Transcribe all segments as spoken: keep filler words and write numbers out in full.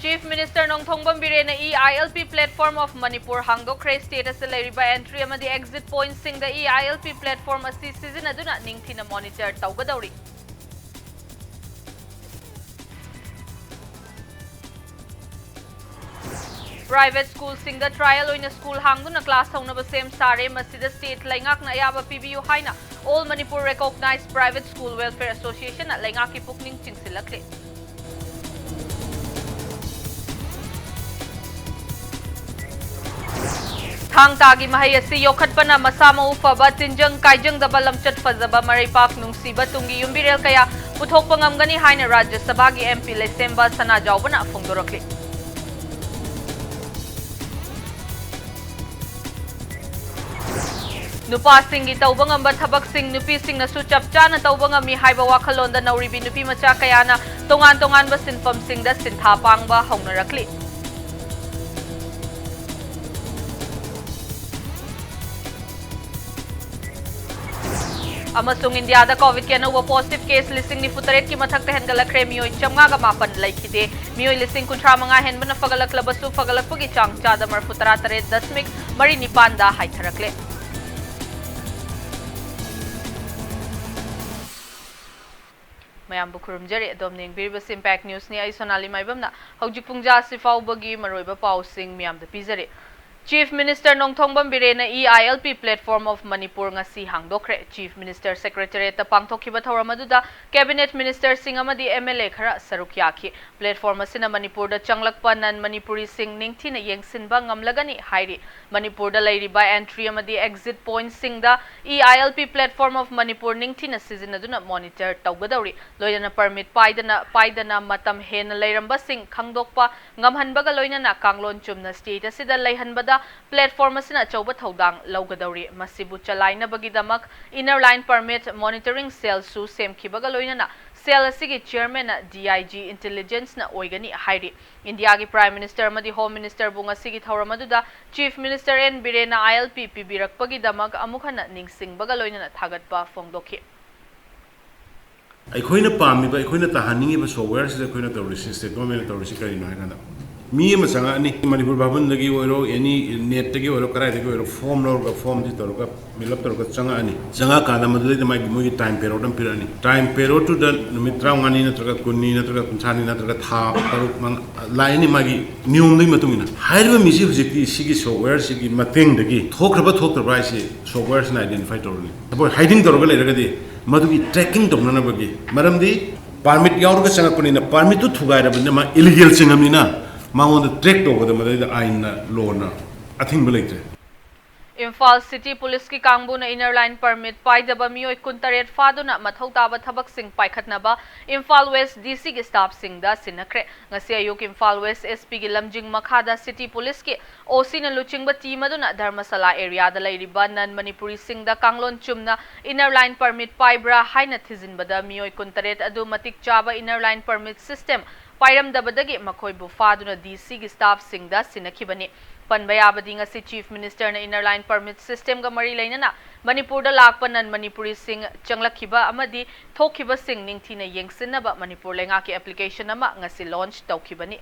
Chief Minister Nongthombam ꯕꯤꯔꯦꯟꯅ E I L P Platform of Manipur ꯍꯥꯡꯗꯣꯛꯈ꯭ꯔꯦ꯫ State ꯑꯁꯤꯗ ꯂꯩꯔꯤꯕ entry ꯑꯃꯗꯤ exit pointꯁꯤꯡꯗ E I L P platform ꯑꯁꯤ ꯁꯤꯖꯤꯟꯅꯗꯨꯅ ꯅꯤꯡꯊꯤꯅ monitor ꯇꯧꯒꯗꯧꯔꯤ꯫ Private schoolꯁꯤꯡꯗ trial ꯑꯣꯏꯅ school ꯍꯥꯡꯗꯨꯅ class ꯍꯧꯅꯕ ꯁꯦꯝ ꯁꯥꯔꯦ꯫ ꯃꯁꯤꯗ state ꯂꯩꯉꯥꯛꯅ ꯑꯌꯥꯕ ꯄꯤꯕꯤꯌꯨ ꯍꯥꯏꯅ All Manipur Recognized Private School Welfare Associationꯅ ꯂꯩꯉꯥꯛꯀꯤ ꯄꯨꯛꯅꯤꯡ ꯆꯤꯡꯁꯤꯜꯂꯛꯂꯤ꯫ ꯊꯥꯡ ꯇꯥꯒꯤ ꯃꯍꯩ ꯑꯁꯤ ꯌꯣꯛꯈꯠꯄꯅ ꯃꯁꯥ ꯃꯎ ꯐꯕ, ꯇꯤꯟꯖꯪ ꯀꯥꯏꯖꯪꯗꯕ, ꯂꯝꯆꯠ ꯐꯖꯕ, ꯃꯔꯩꯄꯥꯛ ꯅꯨꯡꯁꯤꯕ ꯇꯨꯡꯒꯤ ꯌꯨꯝꯕꯤꯔꯦꯜ ꯀꯌꯥ ꯄꯨꯊꯣꯛꯄ ꯉꯝꯒꯅꯤ ꯍꯥꯏꯅ ꯔꯥꯖ꯭ꯌ ꯁꯚꯥꯒꯤ M P ꯂꯩꯁꯦꯝꯕ ꯁꯅꯥꯖꯥꯎꯕꯅ ꯐꯣꯡꯗꯣꯔꯛꯂꯤ꯫ ꯅꯨꯄꯥꯁꯤꯡꯒꯤ ꯇꯧꯕ ꯉꯝꯕ ꯊꯕꯛꯁꯤꯡ ꯅꯨꯄꯤꯁꯤꯡꯅꯁꯨ ꯆꯞ ꯆꯥꯅ ꯇꯧꯕ ꯉꯝꯃꯤ ꯍꯥꯏꯕ ꯋꯥꯈꯜꯂꯣꯟꯗ ꯅꯧꯔꯤꯕꯤ ꯅꯨꯄꯤ ꯃꯆꯥ ꯀꯌꯥꯅ ꯇꯣꯉꯥꯟ ꯇꯣꯉꯥꯟꯕ ꯁꯤꯟꯐꯝꯁꯤꯡꯗ ꯁꯤꯟꯊꯥ ꯄꯥꯡꯕ ꯍꯧꯅꯔꯛꯂꯤ꯫ ꯑꯃꯁꯨꯡ ꯏꯟꯗꯤꯌꯥꯗ ꯀꯣꯚꯤꯗꯀꯤ ꯑꯅꯧꯕ positive case ꯂꯤꯁꯤꯡ ꯅꯤꯐꯨ ꯇꯔꯦꯠꯀꯤ ꯃꯊꯛꯇ ꯍꯦꯟꯒꯠꯂꯛꯈ꯭ꯔꯦ꯫ ꯃꯤꯑꯣꯏ ꯆꯥꯝꯃꯉꯥꯒ ꯃꯥꯄꯟ ꯂꯩꯈꯤꯗꯦ꯫ ꯃꯤꯑꯣꯏ ꯂꯤꯁꯤꯡ ꯀꯨꯟꯊ꯭ꯔꯥ ꯃꯉꯥ ꯍꯦꯟꯕꯅ ꯐꯒꯠꯂꯛꯂꯕꯁꯨ, ꯐꯒꯠꯂꯛꯄꯒꯤ ꯆꯥꯡ ꯆꯥꯗ ꯃꯔꯤꯐꯨ ꯇꯔꯥ ꯇꯔꯦꯠ ꯗꯁꯃꯤꯛ ꯃꯔꯤ ꯅꯤꯄꯥꯟꯗ ꯍꯥꯏꯊꯔꯛꯂꯦ꯫ ꯃꯌꯥꯝꯕꯨ ꯈꯨꯔꯨꯝꯖꯔꯤ꯫ ꯑꯗꯣꯝꯅ ꯌꯦꯡꯕꯤꯔꯤꯕꯁꯤ Impact Newsꯅꯤ꯫ ꯑꯩ ꯁꯣꯅꯥꯂꯤ ꯃꯥꯏꯕꯝꯅ ꯍꯧꯖꯤꯛ ꯄꯨꯡ ꯖꯥ ꯑꯁꯤ ꯐꯥꯎꯕꯒꯤ ꯃꯔꯨꯑꯣꯏꯕ ꯄꯥꯎꯁꯤꯡ ꯃꯌꯥꯝꯗ ꯄꯤꯖꯔꯤ꯫ Chief Minister Nongthombam ꯕꯤꯔꯦꯟꯅ E I L P Platform of Manipur ꯉꯁꯤ ꯍꯥꯡꯗꯣꯛꯈ꯭ꯔꯦ꯫ Chief Minister Secretariatꯇ ꯄꯥꯡꯊꯣꯛꯈꯤꯕ ꯊꯧꯔꯝ ꯑꯗꯨꯗ Cabinet Ministerꯁꯤꯡ ꯑꯃꯗꯤ M L A ꯈꯔ ꯁꯔꯨꯛ ꯌꯥꯈꯤ꯫ Platform ꯑꯁꯤꯅ ꯃꯅꯤꯄꯨꯔꯗ ꯆꯪꯂꯛꯄ non Manipuriꯁꯤꯡ ꯅꯤꯡꯊꯤꯅ ꯌꯦꯡꯁꯤꯟꯕ ꯉꯝꯂꯒꯅꯤ ꯍꯥꯏꯔꯤ꯫ ꯃꯅꯤꯄꯨꯔꯗ ꯂꯩꯔꯤꯕ entry ꯑꯃꯗꯤ exit pointꯁꯤꯡꯗ E I L P Platform of Manipur ꯅꯤꯡꯊꯤꯅ ꯁꯤꯖꯤꯟꯅꯗꯨꯅ monitor ꯇꯧꯒꯗꯧꯔꯤ꯫ ꯂꯣꯏꯅꯅ permit ꯄꯥꯏꯗꯅ, ꯄꯥꯏꯗꯅ ꯃꯇꯝ ꯍꯦꯟꯅ ꯂꯩꯔꯝꯕꯁꯤꯡ ꯈꯪꯗꯣꯛꯄ ꯉꯝꯍꯟꯕꯒ ꯂꯣꯏꯅꯅ ꯀꯥꯡꯂꯣꯟ ꯆꯨꯝꯅ state ꯑꯁꯤꯗ ꯂꯩꯍꯟꯕꯗ platform ꯑꯁꯤꯅ ꯑꯆꯧꯕ ꯊꯧꯗꯥꯡ ꯂꯧꯒꯗꯧꯔꯤ꯫ ꯃꯁꯤꯕꯨ ꯆꯂꯥꯏꯅꯕꯒꯤꯗꯃꯛ Inner Line Permit Monitoring Cellꯁꯨ ꯁꯦꯝꯈꯤꯕꯒ ꯂꯣꯏꯅꯅ cell ꯑꯁꯤꯒꯤ chairmanꯅ D I G Intelligenceꯅ ꯑꯣꯏꯒꯅꯤ ꯍꯥꯏꯔꯤ꯫ ꯏꯟꯗꯤꯌꯥꯒꯤ Prime Minister ꯑꯃꯗꯤ Home Ministerꯕꯨ ꯉꯁꯤꯒꯤ ꯊꯧꯔꯝ ꯑꯗꯨꯗ Chief Minister N ꯕꯤꯔꯦꯟꯅ I L P ꯄꯤꯕꯤꯔꯛꯄꯒꯤꯗꯃꯛ ꯑꯃꯨꯛ ꯍꯟꯅ ꯅꯤꯡꯁꯤꯡꯕꯒ ꯂꯣꯏꯅꯅ ꯊꯥꯒꯠꯄ ꯐꯣꯡꯗꯣꯛꯈꯤ꯫ ꯑꯩꯈꯣꯏꯅ ꯄꯥꯝꯃꯤꯕ, ꯑꯩꯈꯣꯏꯅ ꯇꯥꯍꯟꯅꯤꯡꯉꯤꯕ ꯁꯣꯐꯋꯦꯌꯔꯁꯤꯗ ꯑꯩꯈꯣꯏꯅ ꯇꯧꯔꯤꯁꯤ, ꯁ꯭ꯇꯦꯠ ꯒꯣꯔꯃꯦꯟꯅ ꯇꯧꯔꯤꯁꯤ ꯀꯔꯤꯅꯣ ꯍꯥꯏ ꯀꯥꯟꯗ, ꯃꯤ ꯑꯃ ꯆꯪꯉꯛꯑꯅꯤ, ꯃꯅꯤꯄꯨꯔ ꯚꯥꯕꯟꯗꯒꯤ ꯑꯣꯏꯔꯣ, ꯑꯦꯅꯤ ꯅꯦꯠꯇꯒꯤ ꯑꯣꯏꯔꯣ, ꯀꯗꯥꯏꯗꯒꯤ ꯑꯣꯏꯔꯣ, ꯐꯣꯝ ꯂꯧꯔꯒ, ꯐꯣꯝꯁꯤ ꯇꯧꯔꯒ, ꯐꯤꯜ ꯑꯞ ꯇꯧꯔꯒ ꯆꯪꯉꯛꯑꯅꯤ꯫ ꯆꯪꯉꯛꯑꯀꯥꯟꯗ ꯃꯗꯨꯗꯩꯗ ꯃꯥꯒꯤ, ꯃꯣꯏꯒꯤ ꯇꯥꯏꯝ ꯄꯦꯔꯣꯠ ꯑꯃ ꯄꯤꯔꯛꯑꯅꯤ꯫ ꯇꯥꯏꯝ ꯄꯦꯔꯣꯠꯇꯨꯗ ꯅꯨꯃꯤꯠ ꯇꯔꯥꯃꯉꯥꯅꯤ ꯅꯠꯇ꯭ꯔꯒ ꯀꯨꯟꯅꯤ ꯅꯠꯇ꯭ꯔꯒ ꯀꯨꯟꯊ꯭ꯔꯥꯅꯤ ꯅꯠꯇ꯭ꯔꯒ ꯊꯥ ꯇꯔꯨꯛ, ꯃꯉꯥ, ꯂꯥꯛꯑꯅꯤ, ꯃꯥꯒꯤ ꯅꯤꯌꯣꯝꯗꯨꯒꯤ ꯃꯇꯨꯡ ꯏꯟꯅ꯫ ꯍꯥꯏꯔꯤꯕ ꯃꯤꯁꯤ ꯍꯧꯖꯤꯛꯇꯤ ꯁꯤꯒꯤ ꯁꯣꯐꯋꯦꯌꯔꯁꯤꯒꯤ ꯃꯇꯦꯡꯗꯒꯤ ꯊꯣꯛꯈ꯭ꯔꯕ ꯊꯣꯛꯇꯕ꯭ꯔꯥ ꯍꯥꯏꯁꯤ ꯁꯣꯐꯋꯦꯌꯔꯁꯤꯅ ꯑꯥꯏꯗꯦꯟꯇꯤꯐꯥꯏ ꯇꯧꯔꯅꯤ꯫ ꯁꯄꯣꯖ ꯍꯥꯏꯗꯤꯡ ꯇꯧꯔꯒ ꯂꯩꯔꯒꯗꯤ ꯃꯗꯨꯒꯤ ꯇ꯭ꯔꯦꯀꯤꯡ ꯇꯧꯅꯅꯕꯒꯤ, ꯃꯔꯝꯗꯤ ꯄꯥꯔꯃꯤꯠ ꯌꯥꯎꯔꯒ ꯆꯪꯉꯛꯄꯅꯤꯅ, ꯄꯥꯔꯃꯤꯠꯇꯨ ꯊꯨꯒꯥꯏꯔꯕꯅꯤꯅ ꯃꯥ ꯏꯂꯤꯒꯦꯜ ꯆꯤꯡꯉꯕꯅꯤꯅ ꯃꯉꯣꯟꯗ ꯇ꯭ꯔꯦꯛ ꯇꯧꯕꯗ ꯃꯗꯩꯗ ꯑꯥꯏꯟꯅ, ꯂꯣꯅ ꯑꯊꯤꯡꯕ ꯂꯩꯇ꯭ꯔꯦ꯫ ꯏꯝꯐꯥꯜ ꯁꯤꯇꯤ ꯄꯨꯂꯤꯁꯀꯤ ꯀꯥꯡꯕꯨꯅ ꯏꯟꯅꯔ ꯂꯥꯏꯟ ꯄꯔꯃꯤꯠ ꯄꯥꯏꯗꯕ ꯃꯤꯑꯣꯏ ꯀꯨꯟꯇꯔꯦꯠ ꯐꯥꯗꯨꯅ ꯃꯊꯧ ꯇꯥꯕ ꯊꯕꯛꯁꯤꯡ ꯄꯥꯏꯈꯠꯅꯕ ꯏꯝꯐꯥꯜ ꯋꯦꯁ ꯗꯤ ꯁꯤꯒꯤ ꯁ꯭ꯇꯥꯐꯁꯤꯡꯗ ꯁꯤꯟꯅꯈ꯭ꯔꯦ꯫ ꯉꯁꯤ ꯑꯌꯨꯛ ꯏꯝꯐꯥꯜ ꯋꯦꯁ ꯑꯦꯁ ꯄꯤꯒꯤ ꯂꯝꯖꯤꯡ ꯃꯈꯥꯗ ꯁꯤꯇꯤ ꯄꯨꯂꯤꯁꯀꯤ ꯑꯣ ꯁꯤꯅ ꯂꯨꯆꯤꯡꯕ ꯇꯤꯝ ꯑꯗꯨꯅ ꯙꯔꯃꯁꯥꯂꯥ ꯑꯦꯔꯤꯌꯥꯗ ꯂꯩꯔꯤꯕ ꯅꯟ ꯃꯅꯤꯄꯨꯔꯤꯁꯤꯡꯗ ꯀꯥꯡꯂꯣꯟ ꯆꯨꯝꯅ ꯏꯟꯅꯔ ꯂꯥꯏꯟ ꯄꯔꯃꯤꯠ ꯄꯥꯏꯕ꯭ꯔꯥ ꯍꯥꯏꯅ ꯊꯤꯖꯤꯟꯕꯗ ꯃꯤꯑꯣꯏ ꯀꯨꯟꯇꯔꯦꯠ ꯑꯗꯨ ꯃꯇꯤꯛ ꯆꯥꯕ ꯏꯟꯅꯔ ꯂꯥꯏꯟ ꯄꯔꯃꯤꯠ ꯁꯤꯁꯇꯦꯝ ꯄꯥꯏꯔꯝꯗꯕꯗꯒꯤ ꯃꯈꯣꯏꯕꯨ ꯐꯥꯗꯨꯅ ꯗꯤ ꯁꯤꯒꯤ ꯁ꯭ꯇꯥꯐꯁꯤꯡꯗ ꯁꯤꯟꯅꯈꯤꯕꯅꯤ꯫ ꯄꯟꯕ ꯌꯥꯕꯗꯤ, ꯉꯁꯤ ꯆꯤꯐ ꯃꯤꯅꯤꯁꯇꯔꯅ ꯏꯟꯅꯔ ꯂꯥꯏꯟ ꯄꯔꯃꯤꯠ ꯁꯤꯁꯇꯦꯝꯒ ꯃꯔꯤ ꯂꯩꯅꯅ ꯃꯅꯤꯄꯨꯔꯗ ꯂꯥꯛꯄ ꯅꯟ ꯃꯅꯤꯄꯨꯔꯤꯁꯤꯡ ꯆꯪꯂꯛꯈꯤꯕ ꯑꯃꯗꯤ ꯊꯣꯛꯈꯤꯕꯁꯤꯡ ꯅꯤꯡꯊꯤꯅ ꯌꯦꯡꯁꯤꯟꯅꯕ ꯃꯅꯤꯄꯨꯔ ꯂꯩꯉꯥꯛꯀꯤ ꯑꯦꯄ꯭ꯂꯤꯀꯦꯁꯟ ꯑꯃ ꯉꯁꯤ ꯂꯣꯟꯆ ꯇꯧꯈꯤꯕꯅꯤ꯫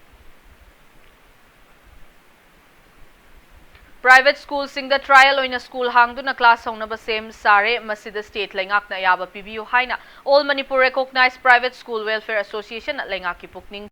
ꯄ꯭ꯔꯥꯏꯚꯦꯠ ꯁ꯭ꯀꯨꯜꯁꯤꯡꯗ ꯇ꯭ꯔꯥꯏꯌꯦꯜ ꯑꯣꯏꯅ ꯁ꯭ꯀꯨꯜ ꯍꯥꯡꯗꯨꯅ ꯀ꯭ꯂꯥꯁ ꯍꯧꯅꯕ ꯁꯦꯝ ꯁꯥꯔꯦ꯫ ꯃꯁꯤꯗ ꯁ꯭ꯇꯦꯠ ꯂꯩꯉꯥꯛꯅ ꯑꯌꯥꯕ ꯄꯤꯕꯤꯌꯨ ꯍꯥꯏꯅ All Manipur Recognized Private School Welfare Association ꯅ ꯂꯩꯉꯥꯛꯀꯤ ꯄꯨꯛꯅꯤꯡ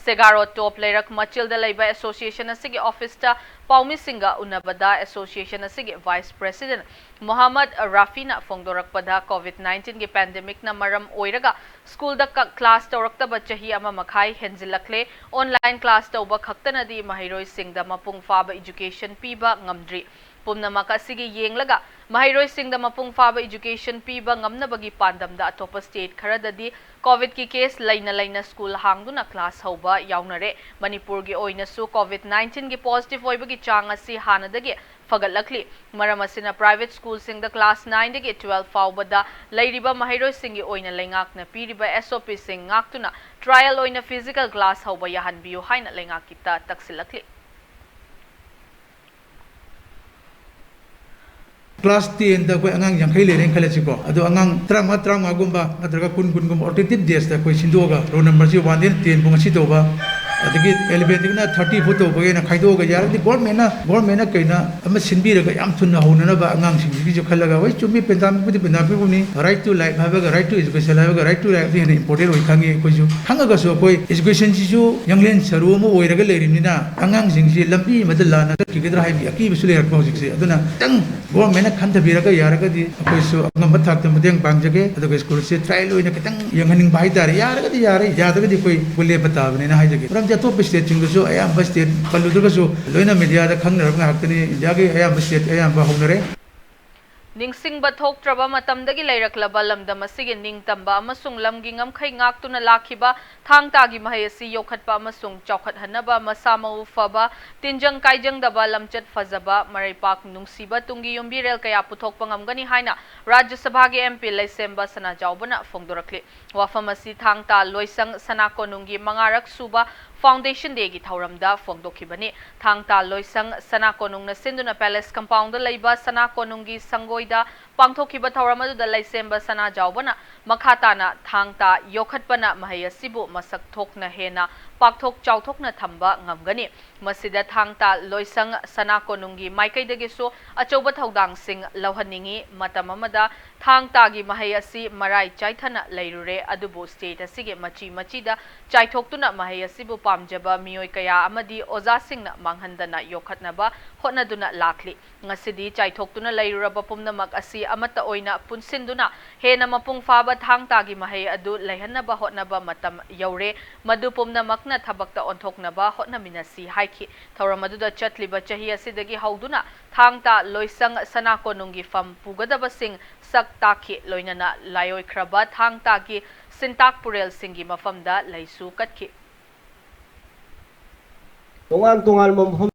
ꯁꯦꯒꯥꯔꯣ ꯇꯣꯞ ꯂꯩꯔꯛ ꯃꯆꯤꯜꯗ ꯂꯩꯕ ꯑꯦꯁꯣꯁꯤꯌꯦꯁꯟ ꯑꯁꯤꯒꯤ ꯑꯣꯐꯤꯁꯇ ꯄꯥꯎꯃꯤꯁꯤꯡꯒ ꯎꯅꯕꯗ ꯑꯦꯁꯣꯁꯤꯌꯦꯁꯟ ꯑꯁꯤꯒꯤ ꯚꯥꯏꯁ ꯄ꯭ꯔꯦꯁꯤꯗꯦꯟꯠ ꯃꯣꯍꯝꯃꯗ ꯔꯥꯐꯤꯅ ꯐꯣꯡꯗꯣꯔꯛꯄꯗ, ꯀꯣꯚꯤꯗ ꯅꯥꯏꯟꯇꯤꯟꯒꯤ ꯄꯦꯟꯗꯦꯃꯤꯛꯅ ꯃꯔꯝ ꯑꯣꯏꯔꯒ ꯁ꯭ꯀꯨꯜꯗ ꯀ-, ꯀ꯭ꯂꯥꯁ ꯇꯧꯔꯛꯇꯕ ꯆꯍꯤ ꯑꯃ ꯃꯈꯥꯏ ꯍꯦꯟꯖꯤꯜꯂꯛꯂꯦ꯫ ꯑꯣꯟꯂꯥꯏꯟ ꯀ꯭ꯂꯥꯁ ꯇꯧꯕ ꯈꯛꯇꯅꯗꯤ ꯃꯍꯩꯔꯣꯏꯁꯤꯡꯗ ꯃꯄꯨꯡ ꯐꯥꯕ ꯏꯖꯨꯀꯦꯁꯟ ꯄꯤꯕ ꯉꯝꯗ꯭ꯔꯤ꯫ ꯄꯨꯝꯅꯃꯛ ꯑꯁꯤꯒꯤ ꯌꯦꯡꯂꯒ ꯃꯍꯩꯔꯣꯏꯁꯤꯡꯗ ꯃꯄꯨꯡ ꯐꯥꯕ ꯏꯖꯨꯀꯦꯁꯟ ꯄꯤꯕ ꯉꯝꯅꯕꯒꯤ ꯄꯥꯟꯗꯝꯗ ꯑꯇꯣꯞꯄ ꯁ꯭ꯇꯦꯠ ꯈꯔꯗꯗꯤ ꯀꯣꯚꯤꯗꯀꯤ ꯀꯦꯁ ꯂꯩꯅ ꯂꯩꯅ ꯁ꯭ꯀꯨꯜ ꯍꯥꯡꯗꯨꯅ ꯀ꯭ꯂꯥꯁ ꯍꯧꯕ ꯌꯥꯎꯅꯔꯦ꯫ ꯃꯅꯤꯄꯨꯔꯒꯤ ꯑꯣꯏꯅꯁꯨ ꯀꯣꯚꯤꯗ ꯅꯥꯏꯟꯇꯤꯟꯒꯤ ꯄꯣꯖꯤꯇꯤꯚ ꯑꯣꯏꯕꯒꯤ ꯆꯥꯡ ꯑꯁꯤ ꯍꯥꯟꯅꯗꯒꯤ ꯐꯒꯠꯂꯛꯂꯤ꯫ ꯃꯔꯝ ꯑꯁꯤꯅ ꯄ꯭ꯔꯥꯏꯚꯦꯠ ꯁ꯭ꯀꯨꯜꯁꯤꯡꯗ ꯀ꯭ꯂꯥꯁ ꯅꯥꯏꯟꯗꯒꯤ ꯇꯨꯋꯦꯜꯐ ꯐꯥꯎꯕꯗ ꯂꯩꯔꯤꯕ ꯃꯍꯩꯔꯣꯏꯁꯤꯡꯒꯤ ꯑꯣꯏꯅ ꯂꯩꯉꯥꯛꯅ ꯄꯤꯔꯤꯕ ꯑꯦꯁ ꯑꯣ ꯄꯤꯁꯤꯡ ꯉꯥꯛꯇꯨꯅ ꯇ꯭ꯔꯥꯏꯌꯦꯜ ꯑꯣꯏꯅ ꯐꯤꯖꯤꯀꯦꯜ ꯀ꯭ꯂꯥꯁ ꯍꯧꯕ ꯌꯥꯍꯟꯕꯤꯌꯨ ꯍꯥꯏꯅ ꯂꯩꯉꯥꯛꯀꯤꯇ ꯇꯛꯁꯤꯜꯂꯛꯂꯤ꯫ class ten ꯗ ꯑꯩꯈꯣꯏ ꯑꯉꯥꯡ ꯌꯥꯡꯈꯩ ꯂꯩꯔꯦꯅ ꯈꯜꯂꯁꯤꯀꯣ, ꯑꯗꯣ ꯑꯉꯥꯡ ꯇꯔꯥꯃꯉꯥ, ꯇꯔꯥꯃꯉꯥꯒꯨꯝꯕ ꯅꯠꯇ꯭ꯔꯒ ꯀꯨꯟ, ꯀꯨꯟꯒꯨꯝꯕ alternative days ꯇ ꯑꯩꯈꯣꯏ ꯁꯤꯟꯗꯣꯛꯑꯒ roll number ꯁꯤ one ꯗꯒꯤꯅ ten ꯐꯥꯎ ꯉꯁꯤ ꯇꯧꯕ, ꯑꯗꯒꯤ eleven ꯗꯒꯤꯅ thirty ꯐꯥꯎ ꯇꯧꯕꯒꯤ ꯑꯩꯅ ꯈꯥꯏꯗꯣꯛꯑꯒ, ꯌꯥꯔꯒꯗꯤ government ꯅ, government ꯅ ꯀꯩꯅ ꯑꯃ ꯁꯤꯟꯕꯤꯔꯒ ꯌꯥꯝ ꯊꯨꯅ ꯍꯧꯅꯅꯕ ꯑꯉꯥꯡꯁꯤꯡꯁꯤꯒꯤꯁꯨ ꯈꯜꯂꯒ, ꯍꯣꯏ, ꯆꯨꯝꯃꯤ, pandemic ꯄꯨꯗꯤ pandemic ꯅꯤ, right to life ꯍꯥꯏꯕꯒ right to education ꯍꯥꯏꯕꯒ right to life ꯅ ꯍꯦꯟꯅ important ꯑꯣꯏ ꯈꯪꯉꯤ ꯑꯩꯈꯣꯏꯁꯨ꯫ ꯈꯪꯉꯒꯁꯨ ꯑꯩꯈꯣꯏ education ꯁꯤꯁꯨ ꯌꯥꯡꯂꯦꯟ ꯁꯔꯨ ꯑꯃ ꯑꯣꯏꯔꯒ ꯂꯩꯔꯤꯕꯅꯤꯅ, ꯑꯉꯥꯡꯁꯤꯡꯁꯤ ꯂꯝꯕꯤ ꯑꯃꯗ ꯂꯥꯟꯅ ꯆꯠꯈꯤꯒꯗ꯭ꯔꯥ ꯍꯥꯏꯕꯒꯤ ꯑꯀꯤꯕꯁꯨ ꯂꯩꯔꯛꯄ ꯍꯧꯖꯤꯛꯁꯦ꯫ ꯑꯗꯨꯅ ꯈꯤꯇꯪ government ꯅ ꯈꯟꯊꯕꯤꯔꯒ ꯌꯥꯔꯒꯗꯤ ꯑꯩꯈꯣꯏꯁꯨ ꯑꯉꯝꯕ ꯊꯥꯛꯇ ꯃꯇꯦꯡ ꯄꯥꯡꯖꯒꯦ꯫ ꯑꯗꯨꯒ school ꯁꯦ trial ꯑꯣꯏꯅ ꯈꯤꯇꯪ ꯌꯦꯡꯍꯟꯅꯤꯡꯕ ꯍꯥꯏꯇꯥꯔꯦ꯫ ꯌꯥꯔꯒꯗꯤ ꯌꯥꯔꯦ, ꯌꯥꯗ꯭ꯔꯒꯗꯤ ꯑꯩꯈꯣꯏ ꯂꯦꯞꯄ ꯇꯥꯕꯅꯤꯅ ꯍꯥꯏꯖꯒꯦ꯫ ꯃꯔꯝꯗꯤ ꯑꯇꯣꯞꯄ state ꯁꯤꯡꯗꯁꯨ ꯑꯌꯥꯝꯕ state ꯄꯜꯂꯨꯗ꯭ꯔꯒꯁꯨ ꯂꯣꯏꯅ media ꯗ ꯈꯪꯅꯔꯕ ꯉꯥꯛꯇꯅꯤ꯫ India ꯒꯤ ꯑꯌꯥꯝꯕ state ꯑꯌꯥꯝꯕ ꯍꯧꯅꯔꯦ꯫ ꯅꯤꯡꯁꯤꯡꯕ ꯊꯣꯛꯇ꯭ꯔꯕ ꯃꯇꯝꯗꯒꯤ ꯂꯩꯔꯛꯂꯕ ꯂꯝꯗꯝ ꯑꯁꯤꯒꯤ ꯅꯤꯡꯇꯝꯕ ꯑꯃꯁꯨꯡ ꯂꯝꯒꯤ ꯉꯝꯈꯩ ꯉꯥꯛꯇꯨꯅ ꯂꯥꯛꯈꯤꯕ ꯊꯥꯡ ꯇꯥꯒꯤ ꯃꯍꯩ ꯑꯁꯤ ꯌꯣꯛꯈꯠꯄ ꯑꯃꯁꯨꯡ ꯆꯥꯎꯈꯠꯍꯟꯅꯕ ꯃꯁꯥ ꯃꯎ ꯐꯕ, ꯇꯤꯟꯖꯪ ꯀꯥꯏꯖꯪꯗꯕ, ꯂꯝꯆꯠ ꯐꯖꯕ, ꯃꯔꯩꯄꯥꯛ ꯅꯨꯡꯁꯤꯕ ꯇꯨꯡꯒꯤ ꯌꯨꯝꯕꯤꯔꯦꯜ ꯀꯌꯥ ꯄꯨꯊꯣꯛꯄ ꯉꯝꯒꯅꯤ ꯍꯥꯏꯅ ꯔꯥꯖ꯭ꯌ ꯁꯚꯥꯒꯤ MP ꯂꯩꯁꯦꯝꯕ ꯁꯅꯥꯖꯥꯎꯕꯅ ꯐꯣꯡꯗꯣꯔꯛꯂꯤ꯫ ꯋꯥꯐꯝ ꯑꯁꯤ ꯊꯥꯡ ꯇꯥ ꯂꯣꯏꯁꯪ ꯁꯅꯥ ꯀꯣꯅꯨꯡꯒꯤ ꯃꯉꯥꯔꯛ ꯁꯨꯕ Foundation Day ꯒꯤ ꯊꯧꯔꯝꯗ ꯐꯣꯡꯗꯣꯛꯈꯤꯕꯅꯤ꯫ ꯊꯥꯡ ꯇꯥ ꯂꯣꯏꯁꯪ ꯁꯅꯥ ꯀꯣꯅꯨꯡꯅ ꯁꯤꯟꯗꯨꯅ Palace Compound ꯗ ꯂꯩꯕ ꯁꯅꯥ ꯀꯣꯅꯨꯡꯒꯤ ꯁꯪꯒꯣꯏꯗ ꯄꯥꯡꯊꯣꯛꯈꯤꯕ ꯊꯧꯔꯝ ꯑꯗꯨꯗ ꯂꯩꯁꯦꯝꯕ ꯁꯅꯥꯖꯥꯎꯕꯅ ꯃꯈꯥ ꯇꯥꯅ ꯊꯥꯡ ꯇꯥ ꯌꯣꯛꯈꯠꯄꯅ ꯃꯍꯩ ꯑꯁꯤꯕꯨ ꯃꯁꯛ ꯊꯣꯛꯅ ꯍꯦꯟꯅ ꯄꯥꯛꯊꯣꯛ ꯆꯥꯎꯊꯣꯛꯅ ꯊꯝꯕ ꯉꯝꯒꯅꯤ꯫ ꯃꯁꯤꯗ ꯊꯥꯡ ꯇꯥ ꯂꯣꯏꯁꯪ ꯁꯅꯥ ꯀꯣꯅꯨꯡꯒꯤ ꯃꯥꯏꯀꯩꯗꯒꯤꯁꯨ ꯑꯆꯧꯕ ꯊꯧꯗꯥꯡꯁꯤꯡ ꯂꯧꯍꯟꯅꯤꯡꯏ꯫ ꯃꯇꯝ ꯑꯃꯗ ꯊꯥꯡ ꯇꯥꯒꯤ ꯃꯍꯩ ꯑꯁꯤ ꯃꯔꯥꯏ ꯆꯥꯏꯊꯅ ꯂꯩꯔꯨꯔꯦ, ꯑꯗꯨꯕꯨ state ꯑꯁꯤꯒꯤ ꯃꯆꯤ ꯃꯆꯤꯗ ꯆꯥꯏꯊꯣꯛꯇꯨꯅ ꯃꯍꯩ ꯑꯁꯤꯕꯨ ꯄꯥꯝꯖꯕ ꯃꯤꯑꯣꯏ ꯀꯌꯥ ꯑꯃꯗꯤ ꯑꯣꯖꯥꯁꯤꯡꯅ ꯃꯥꯡꯍꯟꯗꯅ ꯌꯣꯛꯈꯠꯅꯕ ꯍꯣꯠꯅꯗꯨꯅ ꯂꯥꯛꯂꯤ꯫ ꯉꯁꯤꯗꯤ ꯆꯥꯏꯊꯣꯛꯇꯨꯅ ꯂꯩꯔꯨꯔꯕ ꯄꯨꯝꯅꯃꯛ ꯑꯁꯤ ꯑꯃꯠꯇ ꯑꯣꯏꯅ ꯄꯨꯟꯁꯤꯟꯗꯨꯅ ꯍꯦꯟꯅ ꯃꯄꯨꯡ ꯐꯥꯕ ꯊꯥꯡ ꯇꯥꯒꯤ ꯃꯍꯩ ꯑꯗꯨ ꯂꯩꯍꯟꯅꯕ ꯍꯣꯠꯅꯕ ꯃꯇꯝ ꯌꯧꯔꯦ꯫ ꯃꯗꯨ ꯄꯨꯝꯅꯃꯛꯅ ꯊꯕꯛꯇ ꯑꯣꯟꯊꯣꯛꯅꯕ ꯍꯣꯠꯅꯃꯤꯟꯅꯁꯤ ꯍꯥꯏꯈꯤ꯫ ꯊꯧꯔꯝ ꯑꯗꯨꯗ ꯆꯠꯂꯤꯕ ꯆꯍꯤ ꯑꯁꯤꯗꯒꯤ ꯍꯧꯗꯨꯅ ꯊꯥꯡ ꯇꯥ ꯂꯣꯏꯁꯪ ꯁꯅꯥ ꯀꯣꯅꯨꯡꯒꯤ ꯐꯝ ꯄꯨꯒꯗꯕꯁꯤꯡ ꯁꯛ ꯇꯥꯛꯈꯤ꯫ ꯂꯣꯏꯅꯅ ꯂꯥꯏꯑꯣꯏꯈ꯭ꯔꯕ ꯊꯥꯡ ꯇꯥꯒꯤ ꯁꯤꯟꯇꯥꯛ ꯄꯨꯔꯦꯜꯁꯤꯡꯒꯤ ꯃꯐꯝꯗ ꯂꯩꯁꯨ ꯀꯠꯈꯤ꯫ ꯇꯣꯉꯥꯟ ꯇꯣꯉꯥꯟꯕ ꯃꯐꯝ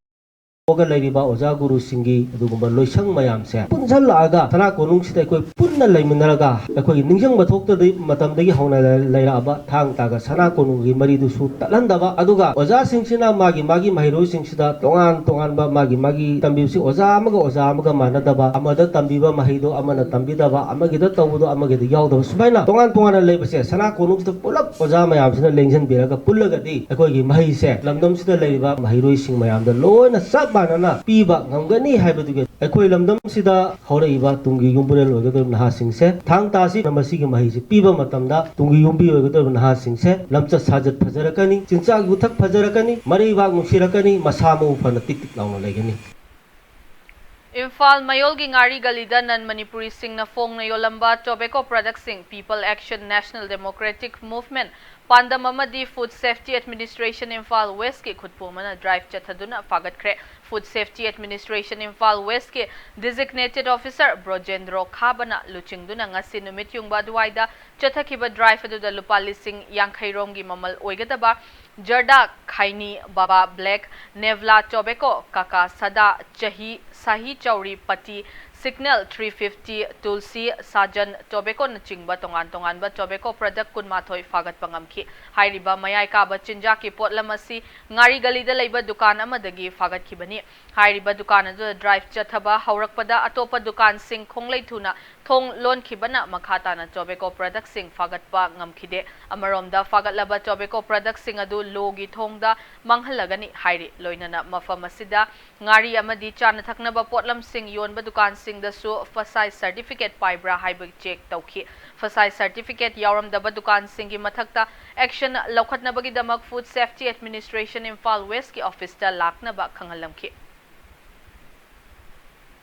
ꯊꯣꯛꯑꯒ ꯂꯩꯔꯤꯕ ꯑꯣꯖꯥ ꯒꯨꯔꯨꯁꯤꯡꯒꯤ ꯑꯗꯨꯒꯨꯝꯕ ꯂꯣꯏꯁꯪ ꯃꯌꯥꯝꯁꯦ ꯄꯨꯟꯁꯤꯜꯂꯛꯑꯒ ꯁꯅꯥ ꯀꯣꯅꯨꯡꯁꯤꯗ ꯑꯩꯈꯣꯏ ꯄꯨꯟꯅ ꯂꯩꯃꯤꯟꯅꯔꯒ, ꯑꯩꯈꯣꯏꯒꯤ ꯅꯤꯡꯁꯤꯡꯕ ꯊꯣꯛꯇ꯭ꯔꯤꯉꯩ ꯃꯇꯝꯗꯒꯤ ꯍꯧꯅ ꯂꯩꯔꯛꯑꯕ ꯊꯥꯡ ꯇꯥꯒ ꯁꯅꯥ ꯀꯣꯅꯨꯡꯒꯤ ꯃꯔꯤꯗꯨꯁꯨ ꯇꯠꯍꯟꯗꯕ, ꯑꯗꯨꯒ ꯑꯣꯖꯥꯁꯤꯡꯁꯤꯅ ꯃꯥꯒꯤ ꯃꯥꯒꯤ ꯃꯍꯩꯔꯣꯏꯁꯤꯡꯁꯤꯗ ꯇꯣꯉꯥꯟ ꯇꯣꯉꯥꯟꯕ ꯃꯥꯒꯤ ꯃꯥꯒꯤ ꯇꯝꯕꯤꯕꯁꯤ ꯑꯣꯖꯥ ꯑꯃꯒ ꯑꯣꯖꯥ ꯑꯃꯒ ꯃꯥꯟꯅꯗꯕ, ꯑꯃꯗ ꯇꯝꯕꯤꯕ ꯃꯍꯩꯗꯣ ꯑꯃꯅ ꯇꯝꯕꯤꯗꯕ, ꯑꯃꯒꯤꯗ ꯇꯧꯕꯗꯣ ꯑꯃꯒꯤꯗ ꯌꯥꯎꯗꯕ, ꯁꯨꯃꯥꯏꯅ ꯇꯣꯉꯥꯟ ꯇꯣꯉꯥꯟꯅ ꯂꯩꯕꯁꯦ ꯁꯅꯥ ꯀꯣꯅꯨꯡꯁꯤꯗ ꯄꯨꯂꯞ ꯑꯣꯖꯥ ꯃꯌꯥꯝꯁꯤꯅ ꯂꯦꯡꯁꯤꯟꯕꯤꯔꯒ ꯄꯨꯜꯂꯒꯗꯤ ꯑꯩꯈꯣꯏꯒꯤ ꯃꯍꯩꯁꯦ ꯂꯝꯗꯝꯁꯤꯗ ꯂꯩꯔꯤꯕ ꯃꯍꯩꯔꯣꯏꯁꯤꯡ ꯃꯌꯥꯝꯗ ꯂꯣꯏꯅ ꯆꯞ ꯃꯥꯟꯅꯅ ꯄꯤꯕ ꯉꯝꯒꯅꯤ ꯍꯥꯏꯕꯗꯨꯒꯤ ꯑꯩꯈꯣꯏ ꯂꯝꯗꯝꯁꯤꯗ ꯍꯧꯔꯛꯏꯕ ꯇꯨꯡꯒꯤ ꯌꯨꯝꯕꯨꯔꯦꯜ ꯑꯣꯏꯒꯗꯧꯔꯤꯕ ꯅꯍꯥꯁꯤꯡꯁꯦ ꯊꯥꯡ ꯇꯥ ꯑꯁꯤ ꯃꯁꯤꯒꯤ ꯃꯍꯩꯁꯤ ꯄꯤꯕ ꯃꯇꯝꯗ ꯇꯨꯡꯒꯤ ꯌꯨꯝꯕꯤ ꯑꯣꯏꯒꯗꯧꯔꯤꯕ ꯅꯍꯥꯁꯤꯡꯁꯦ ꯂꯝꯆꯠ ꯁꯥꯖꯠ ꯐꯖꯔꯛꯀꯅꯤ, ꯆꯤꯟꯖꯥꯛ ꯌꯨꯊꯛ ꯐꯖꯔꯛꯀꯅꯤ, ꯃꯔꯩꯕꯥꯛ ꯅꯨꯡꯁꯤꯔꯛꯀꯅꯤ, ꯃꯁꯥ ꯃꯎ ꯐꯅ ꯇꯤꯛ ꯇꯤꯛ ꯂꯥꯎꯅ ꯂꯩꯒꯅꯤ꯫ ꯏꯝꯐꯥꯜ ꯃꯌꯣꯜꯒꯤ ꯉꯥꯔꯤ ꯒꯂꯤꯗ ꯅꯟ ꯃꯅꯤꯄꯨꯔꯤꯁꯤꯡꯅ ꯐꯣꯡꯅ ꯌꯣꯜꯂꯝꯕ tobacco productꯁꯤꯡ People Action National Democratic Movement ꯄꯥꯟꯗꯝ ꯑꯃꯗꯤ Food Safety Administration ꯏꯝꯐꯥꯜ ꯋꯦꯁꯀꯤ ꯈꯨꯠꯄꯨ ꯑꯃꯅ drive ꯆꯠꯊꯗꯨꯅ ꯐꯥꯒꯠꯈ꯭ꯔꯦ꯫ Food Safety Administration Imphal ꯋꯦꯁꯀꯤ Designated Officer ꯕ꯭ꯔꯣꯖꯦꯟꯗ꯭ꯔꯣ ꯈꯥꯕꯅ ꯂꯨꯆꯤꯡꯗꯨꯅ ꯉꯁꯤ ꯅꯨꯃꯤꯠ ꯌꯨꯡꯕ ꯑꯗꯨꯋꯥꯏꯗ ꯆꯠꯊꯈꯤꯕ drive ꯑꯗꯨꯗ ꯂꯨꯄꯥ ꯂꯤꯁꯤꯡ ꯌꯥꯡꯈꯩ ꯔꯣꯝꯒꯤ ꯃꯃꯜ ꯑꯣꯏꯒꯗꯕ ꯖꯔꯗꯥ, ꯈꯥꯏꯅꯤ, ꯕꯥꯕꯥ ꯕ꯭ꯂꯦꯛ, ꯅꯦꯚꯂꯥ ꯇꯣꯕꯦꯀꯣ, ꯀꯥꯀꯥ ꯁꯥꯗꯥ, ꯆꯍꯤ, ꯁꯥꯍꯤ ꯆꯧꯔꯤ ꯄꯇꯤ, ꯁꯤꯒꯅꯦꯜ ꯊ꯭ꯔꯤ ꯐꯤꯐꯇꯤ, ꯇꯨꯜꯁꯤ, ꯁꯥꯖꯟ ꯇꯣꯕꯦꯀꯣꯅꯆꯤꯡꯕ ꯇꯣꯉꯥꯟ ꯇꯣꯉꯥꯟꯕ tobacco product ꯀꯨꯟꯃꯥꯊꯣꯏ ꯐꯥꯒꯠꯄ ꯉꯝꯈꯤ꯫ ꯍꯥꯏꯔꯤꯕ ꯃꯌꯥꯏ ꯀꯥꯕ ꯆꯤꯟꯖꯥꯛꯀꯤ ꯄꯣꯠꯂꯝ ꯑꯁꯤ ꯉꯥꯔꯤ ꯒꯂꯤꯗ ꯂꯩꯕ ꯗꯨꯀꯥꯟ ꯑꯃꯗꯒꯤ ꯐꯥꯒꯠꯈꯤꯕꯅꯤ꯫ ꯍꯥꯏꯔꯤꯕ ꯗꯨꯀꯥꯟ ꯑꯗꯨꯗ drive ꯆꯠꯊꯕ ꯍꯧꯔꯛꯄꯗ ꯑꯇꯣꯞꯄ ꯗꯨꯀꯥꯟꯁꯤꯡ ꯈꯣꯡꯂꯩ ꯊꯨꯅ ꯊꯣꯡ ꯂꯣꯟꯈꯤꯕꯅ ꯃꯈꯥ ꯇꯥꯅ tobacco productꯁꯤꯡ ꯐꯥꯒꯠꯄ ꯉꯝꯈꯤꯗꯦ꯫ ꯑꯃꯔꯣꯝꯗ ꯐꯥꯒꯠꯂꯕ tobacco productꯁꯤꯡ ꯑꯗꯨ ꯂꯣꯒꯤ ꯊꯣꯡꯗ ꯃꯥꯡꯍꯜꯂꯒꯅꯤ ꯍꯥꯏꯔꯤ꯫ ꯂꯣꯏꯅꯅ ꯃꯐꯝ ꯑꯁꯤꯗ ꯉꯥꯔꯤ ꯑꯃꯗꯤ ꯆꯥꯅ ꯊꯛꯅꯕ ꯄꯣꯠꯂꯝꯁꯤꯡ ꯌꯣꯟꯕ ꯗꯨꯀꯥꯟꯁꯤꯡꯗꯁꯨ ꯐꯁꯥꯏ certificate ꯄꯥꯏꯕ꯭ꯔꯥ ꯍꯥꯏꯕ check ꯇꯧꯈꯤ꯫ ꯐꯁꯥꯏ certificate ꯌꯥꯎꯔꯝꯗꯕ ꯗꯨꯀꯥꯟꯁꯤꯡꯒꯤ ꯃꯊꯛꯇ action ꯂꯧꯈꯠꯅꯕꯒꯤꯗꯃꯛ Food Safety Administration Imphal ꯋꯦꯁꯀꯤ officeꯇ ꯂꯥꯛꯅꯕ ꯈꯪꯍꯜꯂꯝꯈꯤ꯫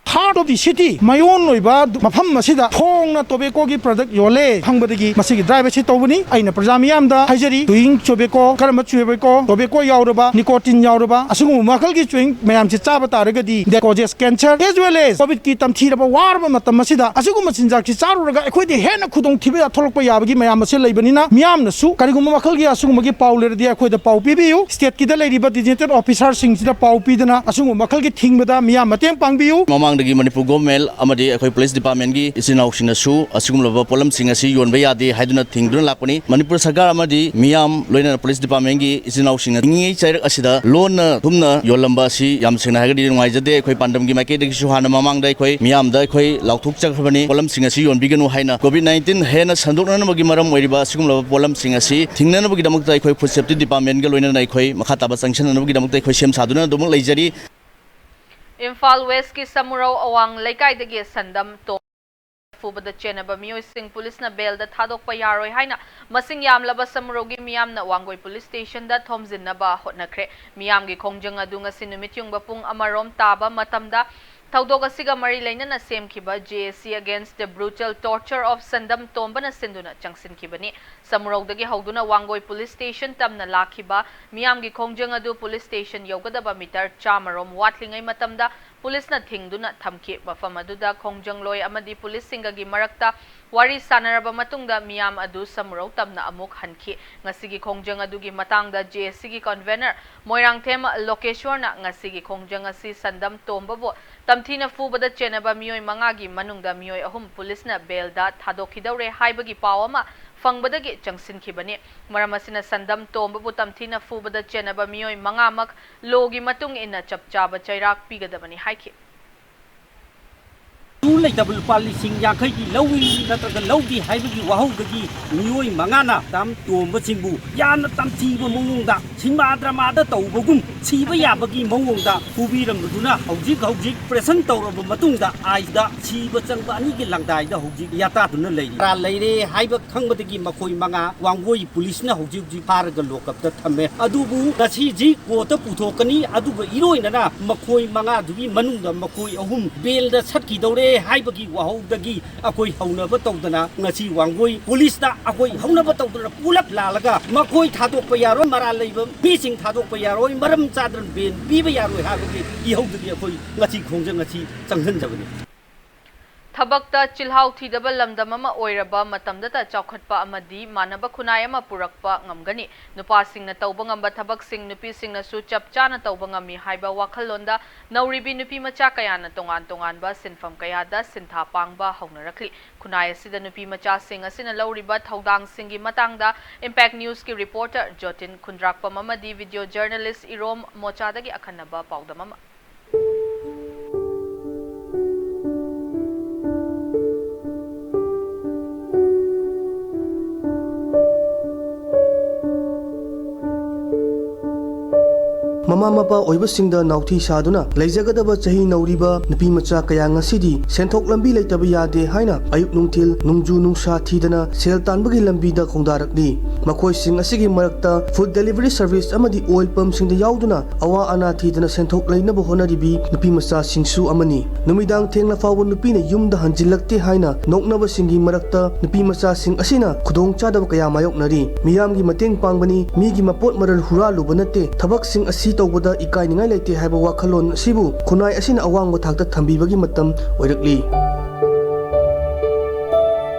Heart of the city, ꯃꯌꯣꯟ ꯑꯣꯏꯕ ꯃꯐꯝ ꯑꯁꯤꯗ ꯐꯣꯡꯅ ꯇꯣꯕꯦꯀꯣꯒꯤ product ꯌꯣꯜꯂꯦ ꯈꯪꯕꯗꯒꯤ ꯃꯁꯤꯒꯤ drive ꯑꯁꯤ ꯇꯧꯕꯅꯤ꯫ ꯑꯩꯅ ꯄ꯭ꯔꯖꯥ ꯃꯤꯌꯥꯝꯗ ꯍꯥꯏꯖꯔꯤ, doing tobacco, ꯀꯔꯝꯕ tobacco, tobacco ꯌꯥꯎꯔꯕ, nicotine ꯌꯥꯎꯔꯕ, ꯑꯁꯤꯒꯨꯝꯕ ꯃꯈꯜꯒꯤ chewing ꯃꯌꯥꯝꯁꯤ ꯆꯥꯕ ꯇꯥꯔꯒꯗꯤ that causes cancer as well as COVID ꯀꯤ ꯇꯝꯊꯤꯔꯕ ꯋꯥꯔꯕ ꯃꯇꯝ ꯑꯁꯤꯗ ꯑꯁꯤꯒꯨꯝꯕ ꯆꯤꯟꯖꯥꯛꯁꯤ ꯆꯥꯔꯨꯔꯒ ꯑꯩꯈꯣꯏꯗ ꯍꯦꯟꯅ ꯈꯨꯗꯣꯡꯊꯤꯕ ꯊꯣꯛꯂꯛꯄ ꯌꯥꯕꯒꯤ ꯃꯌꯥꯝ ꯑꯁꯤ ꯂꯩꯕꯅꯤꯅ, ꯃꯤꯌꯥꯝꯅꯁꯨ ꯀꯔꯤꯒꯨꯝꯕ ꯃꯈꯜꯒꯤ ꯑꯁꯤꯒꯨꯝꯕꯒꯤ ꯄꯥꯎ ꯂꯩꯔꯗꯤ ꯑꯩꯈꯣꯏꯗ ꯄꯥꯎ ꯄꯤꯕꯤꯌꯨ꯫ State ꯀꯤꯗ ꯂꯩꯔꯤꯕ designated officer ꯁꯤꯡꯁꯤꯗ ꯄꯥꯎ ꯄꯤꯗꯨꯅ ꯑꯁꯤꯒꯨꯝꯕ ꯃꯈꯜꯒꯤ ꯊꯤꯡꯕꯗ ꯃꯤꯌꯥꯝ ꯃꯇꯦꯡ ꯄꯥꯡꯕꯤꯌꯨ꯫ ꯃꯃꯥꯡꯗꯒꯤ ꯃꯅꯤꯄꯨꯔ government ꯑꯃꯗꯤ ꯑꯩꯈꯣꯏ police department ꯀꯤ ꯏꯆꯤꯜ ꯏꯅꯥꯎꯁꯤꯡꯅꯁꯨ ꯑꯁꯤꯒꯨꯝꯂꯕ ꯄꯣꯠꯂꯝꯁꯤꯡ ꯑꯁꯤ ꯌꯣꯟꯕ ꯌꯥꯗꯦ ꯍꯥꯏꯗꯨꯅ ꯊꯤꯡꯗꯨꯅ ꯂꯥꯛꯄꯅꯤ꯫ ꯃꯅꯤꯄꯨꯔ ꯁꯔꯀꯥꯔ ꯑꯃꯗꯤ ꯃꯤꯌꯥꯝ, ꯂꯣꯏꯅꯅ police department ꯀꯤ ꯏꯆꯤꯜ ꯏꯅꯥꯎꯁꯤꯡꯅ ꯅꯤꯡꯉꯤ ꯆꯩꯔꯛ ꯑꯁꯤꯗ ꯂꯣꯟꯅ ꯊꯨꯝꯅ ꯌꯣꯜꯂꯝꯕ ꯑꯁꯤ ꯌꯥꯝ ꯁꯦꯡꯅ ꯍꯥꯏꯔꯒꯗꯤ ꯅꯨꯡꯉꯥꯏꯖꯗꯦ꯫ ꯑꯩꯈꯣꯏ ꯄꯥꯟꯗꯝꯒꯤ ꯃꯥꯏꯀꯩꯗꯒꯤꯁꯨ ꯍꯥꯟꯅ ꯃꯃꯥꯡꯗ ꯑꯩꯈꯣꯏ ꯃꯤꯌꯥꯝꯗ ꯑꯩꯈꯣꯏ ꯂꯥꯎꯊꯣꯛꯆꯈ꯭ꯔꯕꯅꯤ, ꯄꯣꯠꯂꯝꯁꯤꯡ ꯑꯁꯤ ꯌꯣꯟꯕꯤꯒꯅꯨ ꯍꯥꯏꯅ꯫ COVID nineteen ꯍꯦꯟꯅ ꯁꯟꯗꯣꯛꯅꯅꯕꯒꯤ ꯃꯔꯝ ꯑꯣꯏꯔꯤꯕ ꯑꯁꯤꯒꯨꯝꯂꯕ ꯄꯣꯠꯂꯝꯁꯤꯡ ꯑꯁꯤ ꯊꯤꯡꯅꯅꯕꯒꯤꯗꯃꯛꯇ ꯑꯩꯈꯣꯏ food safety department ꯀ ꯂꯣꯏꯅꯅ ꯑꯩꯈꯣꯏ ꯃꯈꯥ ꯇꯥꯕ ꯆꯪꯁꯤꯟꯅꯅꯕꯒꯤꯗꯃꯛꯇ ꯑꯩꯈꯣꯏ ꯁꯦꯝ ꯁꯥꯗꯨꯅ ꯑꯗꯨꯃꯛ ꯂꯩꯖꯔꯤ꯫ ꯏꯝꯐꯥꯜ West ꯀꯤ ꯁꯃꯨꯔꯧ ꯑꯋꯥꯡ ꯂꯩꯀꯥꯏꯗꯒꯤ ꯁꯟꯗꯝ ꯇꯣꯝ ꯐꯨꯕꯗ ꯆꯦꯟꯅꯕ ꯃꯤꯑꯣꯏꯁꯤꯡ ꯄꯨꯂꯤꯁꯅ ꯕꯦꯜꯗ ꯊꯥꯗꯣꯛꯄ ꯌꯥꯔꯣꯏ ꯍꯥꯏꯅ ꯃꯁꯤꯡ ꯌꯥꯝꯂꯕ ꯁꯃꯨꯔꯧꯒꯤ ꯃꯤꯌꯥꯝꯅ ꯋꯥꯡꯒꯣꯏ police station ꯗ ꯊꯣꯝꯖꯤꯟꯅꯕ ꯍꯣꯠꯅꯈ꯭ꯔꯦ꯫ ꯃꯤꯌꯥꯝꯒꯤ ꯈꯣꯡꯖꯪ ꯑꯗꯨ ꯉꯁꯤ ꯅꯨꯃꯤꯠ ꯌꯨꯡꯕ ꯄꯨꯡ ꯑꯃꯔꯣꯝ ꯇꯥꯕ ꯃꯇꯝꯗ ꯊꯧꯗꯣꯛ ꯑꯁꯤꯒ ꯃꯔꯤ ꯂꯩꯅꯅ ꯁꯦꯝꯈꯤꯕ J A C Against the Brutal Torture of ꯁꯟꯗꯝ ꯇꯣꯝꯕꯅ ꯁꯤꯟꯗꯨꯅ ꯆꯪꯁꯤꯟꯈꯤꯕꯅꯤ꯫ ꯁꯃꯨꯔꯧꯗꯒꯤ ꯍꯧꯗꯨꯅ ꯋꯥꯡꯒꯣꯏ police station ꯇꯝꯅ ꯂꯥꯛꯈꯤꯕ ꯃꯤꯌꯥꯝꯒꯤ ꯈꯣꯡꯖꯪ ꯑꯗꯨ police station ꯌꯧꯒꯗꯕ meter ꯆꯥꯝꯃꯔꯣꯝ ꯋꯥꯠꯂꯤꯉꯩ ꯃꯇꯝꯗ ꯄꯨꯂꯤꯁꯅ ꯊꯤꯡꯗꯨꯅ ꯊꯝꯈꯤ꯫ ꯃꯐꯝ ꯑꯗꯨꯗ ꯈꯣꯡꯖꯪꯂꯣꯏ ꯑꯃꯗꯤ ꯄꯨꯂꯤꯁꯁꯤꯡꯒꯒꯤ ꯃꯔꯛꯇ ꯋꯥꯔꯤ ꯁꯥꯟꯅꯔꯕ ꯃꯇꯨꯡꯗ ꯃꯤꯌꯥꯝ ꯑꯗꯨ ꯁꯃꯨꯔꯧ ꯇꯝꯅ ꯑꯃꯨꯛ ꯍꯟꯈꯤ꯫ ꯉꯁꯤꯒꯤ ꯈꯣꯡꯖꯪ ꯑꯗꯨꯒꯤ ꯃꯇꯥꯡꯗ J A C ꯒꯤ convener ꯃꯣꯏꯔꯥꯡꯊꯦꯝ ꯂꯣꯀꯦꯁ꯭ꯋꯔꯅ ꯉꯁꯤꯒꯤ ꯈꯣꯡꯖꯪ ꯑꯁꯤ ꯁꯟꯗꯝ ꯇꯣꯝꯕꯕꯨ ꯇꯝꯊꯤꯅ ꯐꯨꯕꯗ ꯆꯦꯟꯅꯕ ꯃꯤꯑꯣꯏ ꯃꯉꯥꯒꯤ ꯃꯅꯨꯡꯗ ꯃꯤꯑꯣꯏ ꯑꯍꯨꯝ ꯄꯨꯂꯤꯁꯅ ꯕꯦꯜꯗ ꯊꯥꯗꯣꯛꯈꯤꯗꯧꯔꯦ ꯍꯥꯏꯕꯒꯤ ꯄꯥꯎ ꯑꯃ ꯐꯪꯕꯗꯒꯤ ꯆꯪꯁꯤꯟꯈꯤꯕꯅꯤ꯫ ꯃꯔꯝ ꯑꯁꯤꯅ ꯁꯟꯗꯝ ꯇꯣꯝꯕꯕꯨ ꯇꯝꯊꯤꯅ ꯐꯨꯕꯗ ꯆꯦꯟꯅꯕ ꯃꯤꯑꯣꯏ ꯃꯉꯥꯃꯛ law ꯒꯤ ꯃꯇꯨꯡ ꯏꯟꯅ ꯆꯞ ꯆꯥꯕ ꯆꯩꯔꯥꯛ ꯄꯤꯒꯗꯕꯅꯤ ꯍꯥꯏꯈꯤ꯫ ꯂꯩꯇꯕ ꯂꯨꯄꯥ ꯂꯤꯁꯤꯡ ꯌꯥꯡꯈꯩꯒꯤ ꯂꯧꯏ ꯅꯠꯇ꯭ꯔꯒ ꯂꯧꯗꯦ ꯍꯥꯏꯕꯒꯤ ꯋꯥꯍꯧꯗꯒꯤ ꯃꯤꯑꯣꯏ ꯃꯉꯥꯅ ꯇꯥꯝ ꯇꯣꯝꯕꯁꯤꯡꯕꯨ ꯌꯥꯝꯅ ꯇꯝꯊꯤꯕ ꯃꯑꯣꯡꯗ ꯁꯤꯅꯦꯃꯥ ꯗ꯭ꯔꯃꯥꯗ ꯇꯧꯕꯒꯨꯝ ꯁꯤꯕ ꯌꯥꯕꯒꯤ ꯃꯑꯣꯡꯗ ꯐꯨꯕꯤꯔꯝꯕꯗꯨꯅ ꯍꯧꯖꯤꯛ ꯍꯧꯖꯤꯛ ꯑꯣꯄꯔꯦꯁꯟ ꯇꯧꯔꯕ ꯃꯇꯨꯡꯗ ꯑꯥꯏꯁꯤꯗ ꯁꯤꯕ ꯆꯪꯕ ꯑꯅꯤꯒꯤ ꯂꯪꯗꯥꯏꯗ ꯍꯧꯖꯤꯛ ꯌꯥꯇꯥꯗꯨꯅ ꯂꯩꯔꯤ꯫ ꯂꯩꯔꯦ ꯍꯥꯏꯕ ꯈꯪꯕꯗꯒꯤ ꯃꯈꯣꯏ ꯃꯉꯥ ꯋꯥꯡꯒꯣꯏ ꯄꯨꯂꯤꯁꯅ ꯍꯧꯖꯤꯛ ꯍꯧꯖꯤꯛ ꯐꯥꯔꯒ ꯂꯣꯀꯞꯇ ꯊꯝꯃꯦ꯫ ꯑꯗꯨꯕꯨ ꯉꯁꯤ ꯍꯧꯖꯤꯛ ꯀꯣꯔꯠꯇ ꯄꯨꯊꯣꯛꯀꯅꯤ꯫ ꯑꯗꯨꯒ ꯏꯔꯣꯏꯅꯅ ꯃꯈꯣꯏ ꯃꯉꯥꯗꯨꯒꯤ ꯃꯅꯨꯡꯗ ꯃꯈꯣꯏ ꯑꯍꯨꯝ ꯕꯦꯜꯗ ꯁꯠꯈꯤꯗꯧꯔꯦ ꯍꯥꯏꯕꯒꯤ ꯋꯥꯍꯧꯗꯒꯤ ꯑꯩꯈꯣꯏ ꯍꯧꯅꯕ ꯇꯧꯗꯅ ꯉꯁꯤ ꯋꯥꯡꯒꯣꯏ ꯄꯨꯂꯤꯁꯇ ꯑꯩꯈꯣꯏ ꯍꯧꯅꯕ ꯇꯧꯗꯅ ꯄꯨꯂꯞ ꯂꯥꯜꯂꯒ ꯃꯈꯣꯏ ꯊꯥꯗꯣꯛꯄ ꯌꯥꯔꯣꯏ, ꯃꯔꯥꯜ ꯂꯩꯕ ꯃꯤꯁꯤꯡ ꯊꯥꯗꯣꯛꯄ ꯌꯥꯔꯣꯏ, ꯃꯔꯝ ꯆꯥꯗꯅ ꯕꯦꯜ ꯄꯤꯕ ꯌꯥꯔꯣꯏ ꯍꯥꯏꯕꯒꯤ ꯏꯍꯧꯗꯒꯤ ꯑꯩꯈꯣꯏ ꯉꯁꯤ ꯈꯣꯡꯖꯪ ꯑꯁꯤ ꯆꯪꯁꯤꯟꯖꯕꯅꯤ꯫ ꯊꯕꯛꯇ ꯆꯤꯜꯍꯥꯎ ꯊꯤꯗꯕ ꯂꯝꯗꯝ ꯑꯃ ꯑꯣꯏꯔꯕ ꯃꯇꯝꯗꯇ ꯆꯥꯎꯈꯠꯄ ꯑꯃꯗꯤ ꯃꯥꯟꯅꯕ ꯈꯨꯟꯅꯥꯏ ꯑꯃ ꯄꯨꯔꯛꯄ ꯉꯝꯒꯅꯤ꯫ ꯅꯨꯄꯥꯁꯤꯡꯅ ꯇꯧꯕ ꯉꯝꯕ ꯊꯕꯛꯁꯤꯡ ꯅꯨꯄꯤꯁꯤꯡꯅꯁꯨ ꯆꯞ ꯆꯥꯅ ꯇꯧꯕ ꯉꯝꯃꯤ ꯍꯥꯏꯕ ꯋꯥꯈꯜꯂꯣꯟꯗ ꯅꯧꯔꯤꯕꯤ ꯅꯨꯄꯤ ꯃꯆꯥ ꯀꯌꯥꯅ ꯇꯣꯉꯥꯟ ꯇꯣꯉꯥꯟꯕ ꯁꯤꯟꯐꯝ ꯀꯌꯥꯗ ꯁꯤꯟꯊꯥ ꯄꯥꯡꯕ ꯍꯧꯅꯔꯛꯂꯤ꯫ ꯈꯨꯟꯅꯥꯏ ꯑꯁꯤꯗ ꯅꯨꯄꯤ ꯃꯆꯥꯁꯤꯡ ꯑꯁꯤꯅ ꯂꯧꯔꯤꯕ ꯊꯧꯗꯥꯡꯁꯤꯡꯒꯤ ꯃꯇꯥꯡꯗ Impact Newsꯀꯤ reporter ꯖꯣꯇꯤꯟ ꯈꯨꯟꯗ꯭ꯔꯥꯛꯄꯝ ꯑꯃꯗꯤ video journalist ꯏꯔꯣꯝ ꯃꯣꯆꯥꯗꯒꯤ ꯑꯈꯟꯅꯕ ꯄꯥꯎꯗꯝ ꯑꯃ꯫ ꯃꯃꯥ ꯃꯄꯥ ꯑꯣꯏꯕꯁꯤꯡꯗ ꯅꯥꯎꯊꯤ ꯁꯥꯗꯨꯅ ꯂꯩꯖꯒꯗꯕ ꯆꯍꯤ ꯅꯧꯔꯤꯕ ꯅꯨꯄꯤ ꯃꯆꯥ ꯀꯌꯥ ꯉꯁꯤꯗꯤ ꯁꯦꯟꯊꯣꯛ ꯂꯝꯕꯤ ꯂꯩꯇꯕ ꯌꯥꯗꯦ ꯍꯥꯏꯅ ꯑꯌꯨꯛ ꯅꯨꯡꯊꯤꯜ ꯅꯣꯡꯖꯨ ꯅꯨꯡꯁꯥ ꯊꯤꯗꯅ ꯁꯦꯜ ꯇꯥꯟꯕꯒꯤ ꯂꯝꯕꯤꯗ ꯈꯣꯡꯗꯥꯔꯛꯂꯤ꯫ ꯃꯈꯣꯏꯁꯤꯡ ꯑꯁꯤꯒꯤ ꯃꯔꯛꯇ food delivery service ꯑꯃꯗꯤ oil pumpꯁꯤꯡꯗ ꯌꯥꯎꯗꯨꯅ ꯑꯋꯥ ꯑꯅꯥ ꯊꯤꯗꯅ ꯁꯦꯟꯊꯣꯛ ꯂꯩꯅꯕ ꯍꯣꯠꯅꯔꯤꯕꯤ ꯅꯨꯄꯤ ꯃꯆꯥꯁꯤꯡꯁꯨ ꯑꯃꯅꯤ꯫ ꯅꯨꯃꯤꯗꯥꯡ ꯊꯦꯡꯂ ꯐꯥꯎꯕ ꯅꯨꯄꯤꯅ ꯌꯨꯝꯗ ꯍꯟꯖꯤꯜꯂꯛꯇꯦ ꯍꯥꯏꯅ ꯅꯣꯛꯅꯕꯁꯤꯡꯒꯤ ꯃꯔꯛꯇ ꯅꯨꯄꯤ ꯃꯆꯥꯁꯤꯡ ꯑꯁꯤꯅ ꯈꯨꯗꯣꯡꯆꯥꯗꯕ ꯀꯌꯥ ꯃꯥꯌꯣꯛꯅꯔꯤ꯫ ꯃꯤꯌꯥꯝꯒꯤ ꯃꯇꯦꯡ ꯄꯥꯡꯕꯅꯤ, ꯃꯤꯒꯤ ꯃꯄꯣꯠ ꯃꯔꯜ ꯍꯨꯔꯥꯜꯂꯨꯕ ꯅꯠꯇꯦ, ꯊꯕꯛꯁꯤꯡ ꯑꯁꯤ ꯇꯧꯕꯗ ꯏꯀꯥꯏꯅꯤꯡꯉꯥꯏ ꯂꯩꯇꯦ ꯍꯥꯏꯕ ꯋꯥꯈꯜꯂꯣꯟ ꯑꯁꯤꯕꯨ ꯈꯨꯟꯅꯥꯏ ꯑꯁꯤꯅ ꯑꯋꯥꯡꯕ ꯊꯥꯛꯇ ꯊꯝꯕꯤꯕꯒꯤ ꯃꯇꯝ ꯑꯣꯏꯔꯛꯂꯤ꯫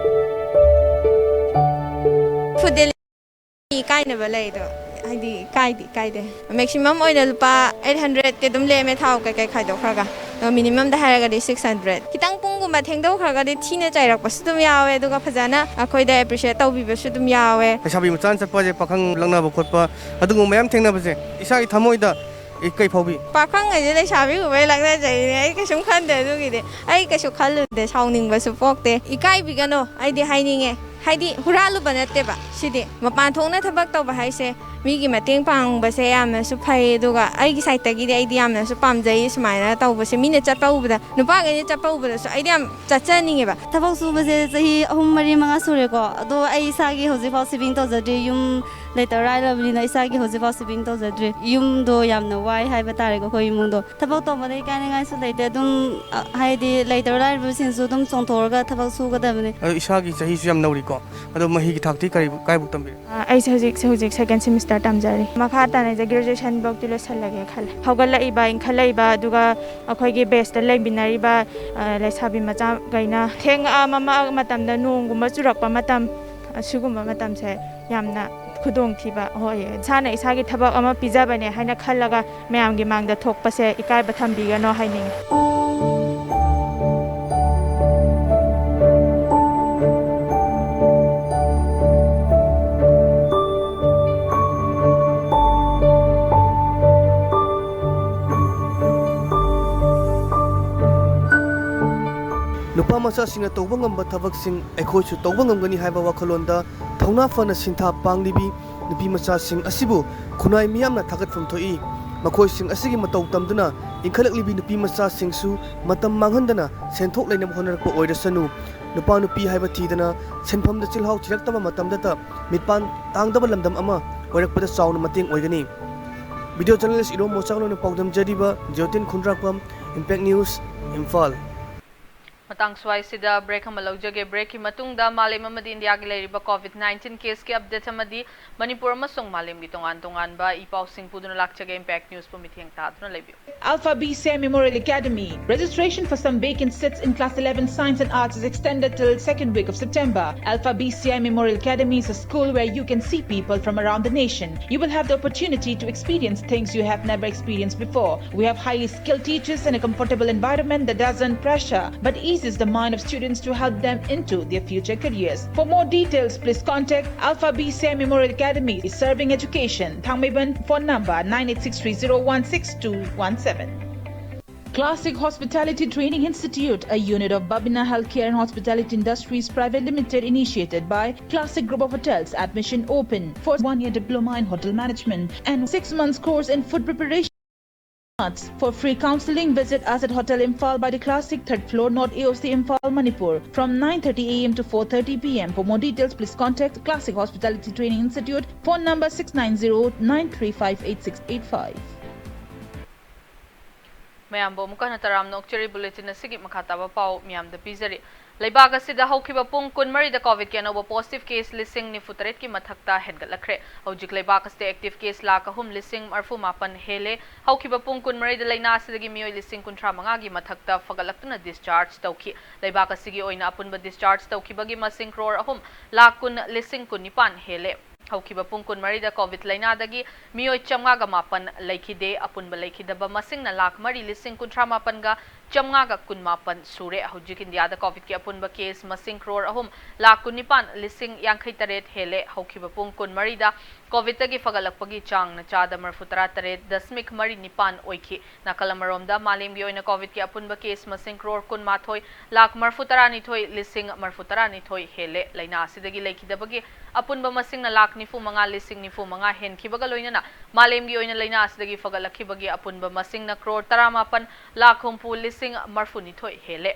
Food delivery ꯏꯀꯥꯏꯅꯕ ꯂꯩꯗꯣ, ꯍꯥꯏꯗꯤ ꯏꯀꯥꯏꯗꯤ ꯏꯀꯥꯏꯗꯦ꯫ Maximum ꯑꯣꯏꯅ ꯂꯨꯄꯥ eight hundredꯇꯤ ꯑꯗꯨꯝ ꯂꯦꯝꯃꯦ, ꯊꯥꯎ ꯀꯩꯀꯩ ꯈꯥꯏꯗꯣꯛꯈ꯭ꯔꯒ꯫ ꯑꯗꯣ minimumꯗ ꯍꯥꯏꯔꯒꯗꯤ six hundred꯫ ꯈꯤꯇꯪ ꯄꯨꯡꯒꯨꯝꯕ ꯊꯦꯡꯗꯧꯈ꯭ꯔꯒꯗꯤ ꯊꯤꯅ ꯆꯩꯔꯛꯄꯁꯨ ꯑꯗꯨꯝ ꯌꯥꯎꯋꯦ, ꯑꯗꯨꯒ ꯐꯖꯅ ꯑꯩꯈꯣꯏꯗ appreciate ꯇꯧꯕꯤꯕꯁꯨ ꯑꯗꯨꯝ ꯌꯥꯎꯋꯦ꯫ ꯂꯩꯁꯥꯕꯤ ꯃꯆꯥꯅ ꯆꯠꯄꯁꯦ, ꯄꯥꯈꯪ ꯂꯛꯅꯕ ꯈꯣꯠꯄ ꯑꯗꯨꯒꯨꯝꯕ ꯃꯌꯥꯝ ꯊꯦꯡꯅꯕꯁꯦ ꯏꯁꯥꯒꯤ ꯊꯃꯣꯏꯗ ꯑꯦ, ꯀꯩ ꯐꯥꯎꯕꯤ? ꯄꯥꯈꯪ ꯍꯥꯏꯁꯦ ꯂꯩꯁꯥꯕꯤ ꯎꯕꯩ ꯂꯛꯅꯖꯩꯅꯦ꯫ ꯑꯩ ꯀꯩꯁꯨꯝ ꯈꯟꯗꯦ ꯑꯗꯨꯒꯤꯗꯤ꯫ ꯑꯩ ꯀꯩꯁꯨ ꯈꯜꯂꯨꯗꯦ, ꯁꯥꯎꯅꯤꯡꯕꯁꯨ ꯄꯣꯛꯇꯦ꯫ ꯏꯀꯥꯏꯕꯤꯒꯅꯣ, ꯑꯩꯗꯤ ꯍꯥꯏꯅꯤꯡꯉꯦ꯫ ꯍꯥꯏꯗꯤ ꯍꯨꯔꯥꯜꯂꯨꯕ ꯅꯠꯇꯦꯕ ꯁꯤꯗꯤ꯫ ꯃꯄꯥꯟ ꯊꯣꯛꯅ ꯊꯕꯛ ꯇꯧꯕ ꯍꯥꯏꯁꯦ ꯃꯤꯒꯤ ꯃꯇꯦꯡ ꯄꯥꯡꯕꯁꯦ ꯌꯥꯝꯅꯁꯨ ꯐꯩ, ꯑꯗꯨꯒ ꯑꯩꯒꯤ ꯁꯥꯏꯠꯇꯒꯤꯗꯤ ꯑꯩꯗꯤ ꯌꯥꯝꯅꯁꯨ ꯄꯥꯝꯖꯩ ꯁꯨꯃꯥꯏꯅ ꯇꯧꯕꯁꯦ꯫ ꯃꯤꯅ ꯆꯠꯄ ꯎꯕꯗ, ꯅꯨꯄꯥꯈꯩꯅ ꯆꯠꯄ ꯎꯕꯗꯁꯨ ꯑꯩꯗꯤ ꯌꯥꯝ ꯆꯠꯆꯅꯤꯡꯉꯦꯕ꯫ ꯊꯕꯛ ꯁꯨꯕꯁꯦ ꯆꯍꯤ ꯑꯍꯨꯝ, ꯃꯔꯤ, ꯃꯉꯥ ꯁꯨꯔꯦꯀꯣ꯫ ꯑꯗꯣ ꯑꯩ ꯏꯁꯥꯒꯤ ꯍꯧꯖꯤꯛꯐꯥꯎ ꯁꯦꯚꯤꯡ ꯇꯧꯖꯗ꯭ꯔꯤ꯫ ꯌꯨꯝ ꯂꯩꯇ ꯂꯥꯏꯔꯕꯅꯤꯅ ꯏꯁꯥꯒꯤ ꯍꯧꯖꯤꯛꯐꯥꯎ ꯁꯦꯚꯤꯡ ꯇꯧꯖꯗ꯭ꯔꯤ꯫ ꯌꯨꯝꯗꯣ ꯌꯥꯝꯅ ꯋꯥꯏ ꯍꯥꯏꯕ ꯇꯥꯔꯦꯀꯣ, ꯑꯩꯈꯣꯏ ꯏꯃꯨꯡꯗꯣ꯫ ꯊꯕꯛ ꯇꯧꯕꯗ ꯏꯀꯥꯏꯅꯤꯡꯉꯥꯏꯁꯨ ꯂꯩꯇꯦ꯫ ꯑꯗꯨꯝ, ꯑ, ꯍꯥꯏꯗꯤ ꯂꯩꯇ ꯂꯥꯏꯔꯕꯁꯤꯡꯁꯨ ꯑꯗꯨꯝ ꯆꯣꯡꯊꯣꯛꯑꯒ ꯊꯕꯛ ꯁꯨꯒꯗꯕꯅꯤ꯫ ꯑꯗꯣ ꯏꯁꯥꯒꯤ ꯆꯍꯤꯁꯨ ꯌꯥꯝ ꯅꯧꯔꯤꯀꯣ꯫ ꯑꯗꯣ ꯃꯍꯩꯒꯤ ꯊꯥꯛꯇꯤ ꯀꯔꯤ, ꯀꯥꯏꯕꯨꯛ ꯇꯝꯕꯤꯔꯦ? ꯑ, ꯑꯩꯁꯦ ꯍꯧꯖꯤꯛꯁꯦ, ꯍꯧꯖꯤꯛ ꯁꯦꯀꯦꯟ ꯁꯦꯃꯤꯁꯇꯔ ꯇꯝꯖꯔꯤ꯫ ꯃꯈꯥ ꯇꯥꯅ ꯑꯩꯁꯦ ꯒ꯭ꯔꯦꯖꯨꯑꯦꯁꯟ ꯐꯧꯗꯤ ꯂꯣꯏꯁꯤꯜꯂꯒꯦ ꯈꯜꯂꯦ꯫ ꯍꯧꯒꯠꯂꯛꯏꯕ, ꯏꯟꯈꯠꯂꯛꯏꯕ, ꯑꯗꯨꯒ ꯑꯩꯈꯣꯏꯒꯤ ꯕꯦꯁꯇ ꯂꯩꯃꯤꯟꯅꯔꯤꯕ, ꯑ, ꯂꯩꯁꯥꯕꯤ ꯃꯆꯥꯈꯩꯅ ꯊꯦꯡꯉꯛꯑ ꯃꯝꯃꯛꯑ ꯃꯇꯝꯗ, ꯅꯣꯡꯒꯨꯝꯕ ꯆꯨꯔꯛꯄ ꯃꯇꯝ, ꯑꯁꯤꯒꯨꯝꯕ ꯃꯇꯝꯁꯦ ꯌꯥꯝꯅ ꯈꯨꯗꯣꯡꯊꯤꯕ ꯑꯣꯏꯌꯦ꯫ ꯏꯁꯥꯅ ꯏꯁꯥꯒꯤ ꯊꯕꯛ ꯑꯃ ꯄꯤꯖꯕꯅꯦ ꯍꯥꯏꯅ ꯈꯜꯂꯒ ꯃꯌꯥꯝꯒꯤ ꯃꯥꯡꯗ ꯊꯣꯛꯄꯁꯦ ꯏꯀꯥꯏꯕ ꯊꯝꯕꯤꯒꯅꯣ ꯍꯥꯏꯅꯤꯡꯉꯤ꯫ ꯅꯨꯄꯥ ꯃꯆꯥꯁꯤꯡꯅ ꯇꯧꯕ ꯉꯝꯕ ꯊꯕꯛꯁꯤꯡ ꯑꯩꯈꯣꯏꯁꯨ ꯇꯧꯕ ꯉꯝꯒꯅꯤ ꯍꯥꯏꯕ ꯋꯥꯈꯜꯂꯣꯟꯗ ꯊꯧꯅꯥ ꯐꯅ ꯁꯤꯟꯊꯥ ꯄꯥꯡꯂꯤꯕꯤ ꯅꯨꯄꯤ ꯃꯆꯥꯁꯤꯡ ꯑꯁꯤꯕꯨ ꯈꯨꯟꯅꯥꯏ ꯃꯤꯌꯥꯝꯅ ꯊꯥꯒꯠꯐꯝ ꯊꯣꯛꯏ꯫ ꯃꯈꯣꯏꯁꯤꯡ ꯑꯁꯤꯒꯤ ꯃꯇꯧ ꯇꯝꯗꯨꯅ ꯏꯟꯈꯠꯂꯛꯂꯤꯕꯤ ꯅꯨꯄꯤ ꯃꯆꯥꯁꯤꯡꯁꯨ ꯃꯇꯝ ꯃꯥꯡꯍꯟꯗꯅ ꯁꯦꯟꯊꯣꯛ ꯂꯩꯅꯕ ꯍꯣꯠꯅꯔꯛꯄ ꯑꯣꯏꯔꯁꯅꯨ꯫ ꯅꯨꯄꯥ ꯅꯨꯄꯤ ꯍꯥꯏꯕ ꯊꯤꯗꯅ ꯁꯤꯟꯐꯝꯗ ꯆꯤꯜꯍꯥꯎ ꯊꯤꯔꯛꯇꯕ ꯃꯇꯝꯗꯇ ꯃꯤꯄꯥꯟ ꯇꯥꯡꯗꯕ ꯂꯝꯗꯝ ꯑꯃ ꯑꯣꯏꯔꯛꯄꯗ ꯆꯥꯎꯅ ꯃꯇꯦꯡ ꯑꯣꯏꯒꯅꯤ꯫ ꯚꯤꯗꯤꯑꯣ ꯖꯔꯅꯦꯂꯤꯁ ꯏꯔꯣꯝ ꯃꯣꯆꯥꯡꯂꯣꯏꯅ ꯄꯥꯎꯗꯝꯖꯔꯤꯕ ꯖꯤꯑꯣꯇꯤꯟ ꯈꯨꯟꯗ꯭ꯔꯥꯛꯄꯝ, ꯏꯝꯄꯦꯛ ꯅ꯭ꯌꯨꯁ, ꯏꯝꯐꯥꯜ꯫ ꯃꯇꯥꯡ ꯁ꯭ꯋꯥꯏꯁꯤꯗ ꯕ꯭ꯔꯦꯛ ꯑꯃ ꯂꯧꯖꯒꯦ꯫ ꯕ꯭ꯔꯦꯛꯀꯤ ꯃꯇꯨꯡꯗ ꯃꯥꯂꯦꯝ ꯑꯃꯗꯤ ꯏꯟꯗꯤꯌꯥꯒꯤ ꯂꯩꯔꯤꯕ ꯀꯣꯚꯤꯗ ꯅꯥꯏꯟꯇꯤꯟ ꯀꯦꯁꯀꯤ ꯑꯞꯗꯦꯠ ꯑꯃꯗꯤ ꯃꯅꯤꯄꯨꯔ ꯑꯃꯁꯨꯡ ꯃꯥꯂꯦꯝꯒꯤ ꯇꯣꯉꯥꯟ ꯇꯣꯉꯥꯟꯕ ꯏ ꯄꯥꯎꯁꯤꯡ ꯄꯨꯗꯨꯅ ꯂꯥꯛꯆꯒꯦ꯫ ꯏꯝꯄꯦꯛ ꯅ꯭ꯌꯨꯁꯄꯨ ꯃꯤꯠꯌꯦꯡ ꯇꯥꯗꯨꯅ ꯂꯩꯕꯤꯌꯨ꯫ Alpha B C I Memorial Academy. Registration for some vacant seats in Class eleven Science and Arts is extended till second week of September. Alpha B C I Memorial Academy is a school where you can see people from around the nation. You will have the opportunity to experience things you have never experienced before. We have highly skilled teachers and a comfortable environment that doesn't pressure but easy is the mind of students to help them into their future careers. For more details, please contact Alpha B C I Memorial Academy, serving education, Thangmeiban, phone number nine eight six three zero one six two one seven. Classic Hospitality Training Institute, a unit of Babina Healthcare and Hospitality Industries Private Limited, initiated by Classic Group of Hotels. Admission open for one-year diploma in hotel management and six months course in food preparation. For free counseling, visit us at Hotel Imphal by the Classic, third floor, North A O C, Imphal, Manipur, from nine thirty a m to four thirty p m. For more details, please contact Classic Hospitality Training Institute, phone number six nine zero nine three five eight six eight five. ꯃꯌꯥꯝꯕꯨ ꯑꯃꯨꯛꯀ ꯍꯟꯅ ꯇꯔꯥꯝꯅ ꯑꯣꯛꯆꯔꯤ꯫ Bulletin ꯑꯁꯤꯒꯤ ꯃꯈꯥ ꯇꯥꯕ ꯄꯥꯎ ꯃꯌꯥꯝꯗ ꯄꯤꯖꯔꯤ꯫ ꯂꯩꯕꯥꯛ ꯑꯁꯤꯗ ꯍꯧꯈꯤꯕ ꯄꯨꯡ ꯀꯨꯟꯃꯔꯤꯗ COVID-ꯀꯤ ꯑꯅꯧꯕ positive case ꯂꯤꯁꯤꯡ ꯅꯤꯐꯨ ꯇꯔꯦꯠꯀꯤ ꯃꯊꯛꯇ ꯍꯦꯟꯒꯠꯂꯛꯈ꯭ꯔꯦ꯫ ꯍꯧꯖꯤꯛ ꯂꯩꯕꯥꯛ ꯑꯁꯤꯗ active case ꯂꯥꯈ ꯑꯍꯨꯝ ꯂꯤꯁꯤꯡ ꯃꯔꯐꯨ ꯃꯥꯄꯟ ꯍꯦꯜꯂꯦ꯫ ꯍꯧꯈꯤꯕ ꯄꯨꯡ ꯀꯨꯟꯃꯔꯤꯗ ꯂꯩꯅꯥ ꯑꯁꯤꯗꯒꯤ ꯃꯤꯑꯣꯏ ꯂꯤꯁꯤꯡ ꯀꯨꯟꯊ꯭ꯔꯥ ꯃꯉꯥꯒꯤ ꯃꯊꯛꯇ ꯐꯒꯠꯂꯛꯇꯨꯅ discharge ꯇꯧꯈꯤ꯫ ꯂꯩꯕꯥꯛ ꯑꯁꯤꯒꯤ ꯑꯣꯏꯅ ꯑꯄꯨꯟꯕ discharge ꯇꯧꯈꯤꯕꯒꯤ ꯃꯁꯤꯡ ꯀ꯭ꯔꯣꯔ ꯑꯍꯨꯝ ꯂꯥꯈ ꯀꯨꯟ ꯂꯤꯁꯤꯡ ꯀꯨꯟꯅꯤꯄꯥꯟ ꯍꯦꯜꯂꯦ꯫ ꯍꯧꯈꯤꯕ ꯄꯨꯡ ꯀꯨꯟꯃꯔꯤꯗ COVID ꯂꯩꯅꯥꯗꯒꯤ ꯃꯤꯑꯣꯏ ꯆꯥꯝꯃꯉꯥꯒ ꯃꯥꯄꯟ ꯂꯩꯈꯤꯗꯦ꯫ ꯑꯄꯨꯟꯕ ꯂꯩꯈꯤꯗꯕ ꯃꯁꯤꯡꯅ ꯂꯥꯈ ꯃꯔꯤ ꯂꯤꯁꯤꯡ ꯀꯨꯟꯊ꯭ꯔꯥ ꯃꯥꯄꯟꯒ ꯆꯥꯝꯃꯉꯥꯒ ꯀꯨꯟꯃꯥꯄꯟ ꯁꯨꯔꯦ꯫ ꯍꯧꯖꯤꯛ ꯏꯟꯗꯤꯌꯥꯗ COVID-ꯀꯤ ꯑꯄꯨꯟꯕ case ꯃꯁꯤꯡ ꯀ꯭ꯔꯣꯔ ꯑꯍꯨꯝ ꯂꯥꯈ ꯀꯨꯟꯅꯤꯄꯥꯟ ꯂꯤꯁꯤꯡ ꯌꯥꯡꯈꯩ ꯇꯔꯦꯠ ꯍꯦꯜꯂꯦ꯫ ꯍꯧꯈꯤꯕ ꯄꯨꯡ ꯀꯨꯟꯃꯔꯤꯗ COVID-ꯇꯒꯤ ꯐꯒꯠꯂꯛꯄꯒꯤ ꯆꯥꯡꯅ ꯆꯥꯗ ꯃꯔꯐꯨ ꯇꯔꯥ ꯇꯔꯦꯠ ꯗꯁꯃꯤꯛ ꯃꯔꯤ ꯅꯤꯄꯥꯟ ꯑꯣꯏꯈꯤ꯫ ꯅꯥꯀꯜ ꯑꯃꯔꯣꯝꯗ, ꯃꯥꯂꯦꯝꯒꯤ ꯑꯣꯏꯅ COVID-ꯀꯤ ꯑꯄꯨꯟꯕ case ꯃꯁꯤꯡ ꯀ꯭ꯔꯣꯔ ꯀꯨꯟꯃꯥꯊꯣꯏ ꯂꯥꯈ ꯃꯔꯐꯨ ꯇꯔꯥꯅꯤꯊꯣꯏ ꯂꯤꯁꯤꯡ ꯃꯔꯐꯨ ꯇꯔꯥꯅꯤꯊꯣꯏ ꯍꯦꯜꯂꯦ꯫ ꯂꯩꯅꯥ ꯑꯁꯤꯗꯒꯤ ꯂꯩꯈꯤꯗꯕꯒꯤ ꯑꯄꯨꯟꯕ ꯃꯁꯤꯡꯅ ꯂꯥꯈ ꯅꯤꯐꯨ ꯃꯉꯥ ꯂꯤꯁꯤꯡ ꯅꯤꯐꯨ ꯃꯉꯥ ꯍꯦꯟꯈꯤꯕꯒ ꯂꯣꯏꯅꯅ ꯃꯥꯂꯦꯝꯒꯤ ꯑꯣꯏꯅ ꯂꯩꯅꯥ ꯑꯁꯤꯗꯒꯤ ꯐꯒꯠꯂꯛꯈꯤꯕꯒꯤ ꯑꯄꯨꯟꯕ ꯃꯁꯤꯡꯅ ꯀ꯭ꯔꯣꯔ ꯇꯔꯥꯃꯥꯄꯟ ꯂꯥꯈ ꯍꯨꯝꯐꯨ ꯂꯤꯁꯤꯡ ꯃꯔꯐꯨꯅꯤꯊꯣꯏ ꯍꯦꯜꯂꯦ꯫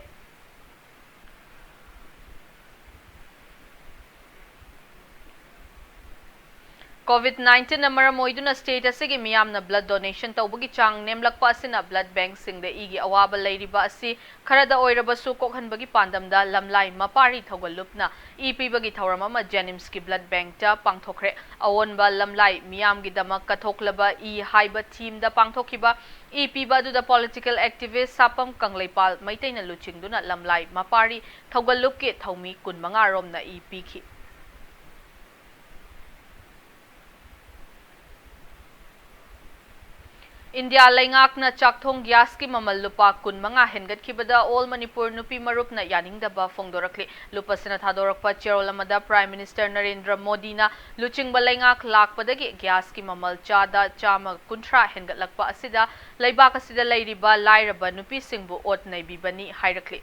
COVID nineteenꯅ ꯃꯔꯝ ꯑꯣꯏꯗꯨꯅ state ꯑꯁꯤꯒꯤ ꯃꯤꯌꯥꯝꯅ blood donation ꯇꯧꯕꯒꯤ ꯆꯥꯡ ꯅꯦꯝꯂꯛꯄ ꯑꯁꯤꯅ blood bankꯁꯤꯡꯗ ꯏꯒꯤ ꯑꯋꯥꯕ ꯂꯩꯔꯤꯕ ꯑꯁꯤ ꯈꯔꯗ ꯑꯣꯏꯔꯕꯁꯨ ꯀꯣꯛꯍꯟꯕꯒꯤ ꯄꯥꯟꯗꯝꯗ ꯂꯝꯂꯥꯏ ꯃꯄꯥꯔꯤ ꯊꯧꯒꯜꯂꯨꯞꯅ ꯏ ꯄꯤꯕꯒꯤ ꯊꯧꯔꯝ ꯑꯃ JNIMSꯀꯤ blood bankꯇ ꯄꯥꯡꯊꯣꯛꯈ꯭ꯔꯦ꯫ ꯑꯑꯣꯟꯕ ꯂꯝꯂꯥꯏ ꯃꯤꯌꯥꯝꯒꯤꯗꯃꯛ ꯀꯠꯊꯣꯛꯂꯕ ꯏ ꯍꯥꯏꯕ themeꯗ ꯄꯥꯡꯊꯣꯛꯈꯤꯕ ꯏ ꯄꯤꯕ ꯑꯗꯨꯗ political activist ꯁꯥꯄꯝ ꯀꯪꯂꯩꯄꯥꯜ ꯃꯩꯇꯩꯅ ꯂꯨꯆꯤꯡꯗꯨꯅ ꯂꯝꯂꯥꯏ ꯃꯄꯥꯔꯤ ꯊꯧꯒꯜꯂꯨꯞꯀꯤ ꯊꯧꯃꯤ ꯀꯨꯟꯃꯉꯥ ꯔꯣꯝꯅ ꯏ ꯄꯤꯈꯤ꯫ ꯏꯟꯗꯤꯌꯥ ꯂꯩꯉꯥꯛꯅ ꯆꯥꯛꯊꯣꯡ ꯒ꯭ꯌꯥꯁꯀꯤ ꯃꯃꯜ ꯂꯨꯄꯥ ꯀꯨꯟ ꯃꯉꯥ ꯍꯦꯟꯒꯠꯈꯤꯕꯗ All Manipur ꯅꯨꯄꯤ ꯃꯔꯨꯞꯅ ꯌꯥꯅꯤꯡꯗꯕ ꯐꯣꯡꯗꯣꯔꯛꯂꯤ꯫ ꯂꯨꯞ ꯑꯁꯤꯅ ꯊꯥꯗꯣꯔꯛꯄ ꯆꯦꯔꯣꯜ ꯑꯃꯗ Prime Minister ꯅꯔꯦꯟꯗ꯭ꯔ ꯃꯣꯗꯤꯅ ꯂꯨꯆꯤꯡꯕ ꯂꯩꯉꯥꯛ ꯂꯥꯛꯄꯗꯒꯤ ꯒ꯭ꯌꯥꯁꯀꯤ ꯃꯃꯜ ꯆꯥꯗ ꯆꯥꯝꯃ ꯀꯨꯟꯊ꯭ꯔꯥ ꯍꯦꯟꯒꯠꯂꯛꯄ ꯑꯁꯤꯗ ꯂꯩꯕꯥꯛ ꯑꯁꯤꯗ ꯂꯩꯔꯤꯕ ꯂꯥꯏꯔꯕ ꯅꯨꯄꯤꯁꯤꯡꯕꯨ ꯑꯣꯠ ꯅꯩꯕꯤꯕꯅꯤ ꯍꯥꯏꯔꯛꯂꯤ꯫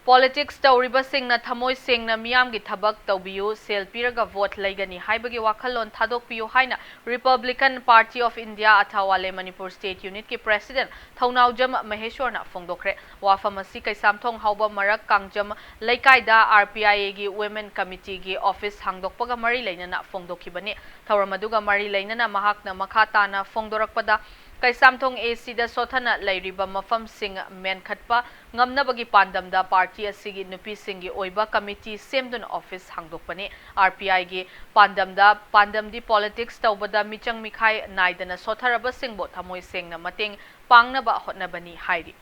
Politics ꯇꯧꯔꯤꯕꯁꯤꯡꯅ ꯊꯃꯣꯏ ꯁꯦꯡꯅ ꯃꯤꯌꯥꯝꯒꯤ ꯊꯕꯛ ꯇꯧꯕꯤꯌꯨ, ꯁꯦꯜ ꯄꯤꯔꯒ vote ꯂꯩꯒꯅꯤ ꯍꯥꯏꯕꯒꯤ ꯋꯥꯈꯜꯂꯣꯟ ꯊꯥꯗꯣꯛꯄꯤꯌꯨ ꯍꯥꯏꯅ Republican Party of India ꯑꯊꯥꯋꯥꯂꯦ Manipur State Unitꯀꯤ President ꯊꯧꯅꯥꯎꯖꯝ ꯃꯍꯦꯁ꯭ꯋꯔꯅ ꯐꯣꯡꯗꯣꯛꯈ꯭ꯔꯦ꯫ ꯋꯥꯐꯝ ꯑꯁꯤ ꯀꯩꯁꯥꯝꯊꯣꯡ ꯍꯥꯎꯕ ꯃꯔꯛ ꯀꯥꯡꯖꯝ ꯂꯩꯀꯥꯏꯗ R P I Aꯒꯤ Women Committeeꯒꯤ office ꯍꯥꯡꯗꯣꯛꯄꯒ ꯃꯔꯤ ꯂꯩꯅꯅ ꯐꯣꯡꯗꯣꯛꯈꯤꯕꯅꯤ꯫ ꯊꯧꯔꯝ ꯑꯗꯨꯒ ꯃꯔꯤ ꯂꯩꯅꯅ ꯃꯍꯥꯛꯅ ꯃꯈꯥ ꯇꯥꯅ ꯐꯣꯡꯗꯣꯔꯛꯄꯗ, ꯀꯩꯁꯥꯝꯊꯣꯡ ACꯗ ꯁꯣꯠꯊꯅ ꯂꯩꯔꯤꯕ ꯃꯐꯝꯁꯤꯡ ꯃꯦꯟꯈꯠꯄ ꯉꯝꯅꯕꯒꯤ ꯄꯥꯟꯗꯝꯗ party ꯑꯁꯤꯒꯤ ꯅꯨꯄꯤꯁꯤꯡꯒꯤ ꯑꯣꯏꯕ committee ꯁꯦꯝꯗꯨꯅ office ꯍꯥꯡꯗꯣꯛꯄꯅꯤ꯫ R P Iꯒꯤ ꯄꯥꯟꯗꯝꯗ, ꯄꯥꯟꯗꯝꯗꯤ politics ꯇꯧꯕꯗ ꯃꯤꯆꯪ ꯃꯤꯈꯥꯏ ꯅꯥꯏꯗꯅ ꯁꯣꯠꯊꯔꯕꯁꯤꯡꯕꯨ ꯊꯃꯣꯏ ꯁꯦꯡꯅ ꯃꯇꯦꯡ ꯄꯥꯡꯅꯕ ꯍꯣꯠꯅꯕꯅꯤ ꯍꯥꯏꯔꯤ꯫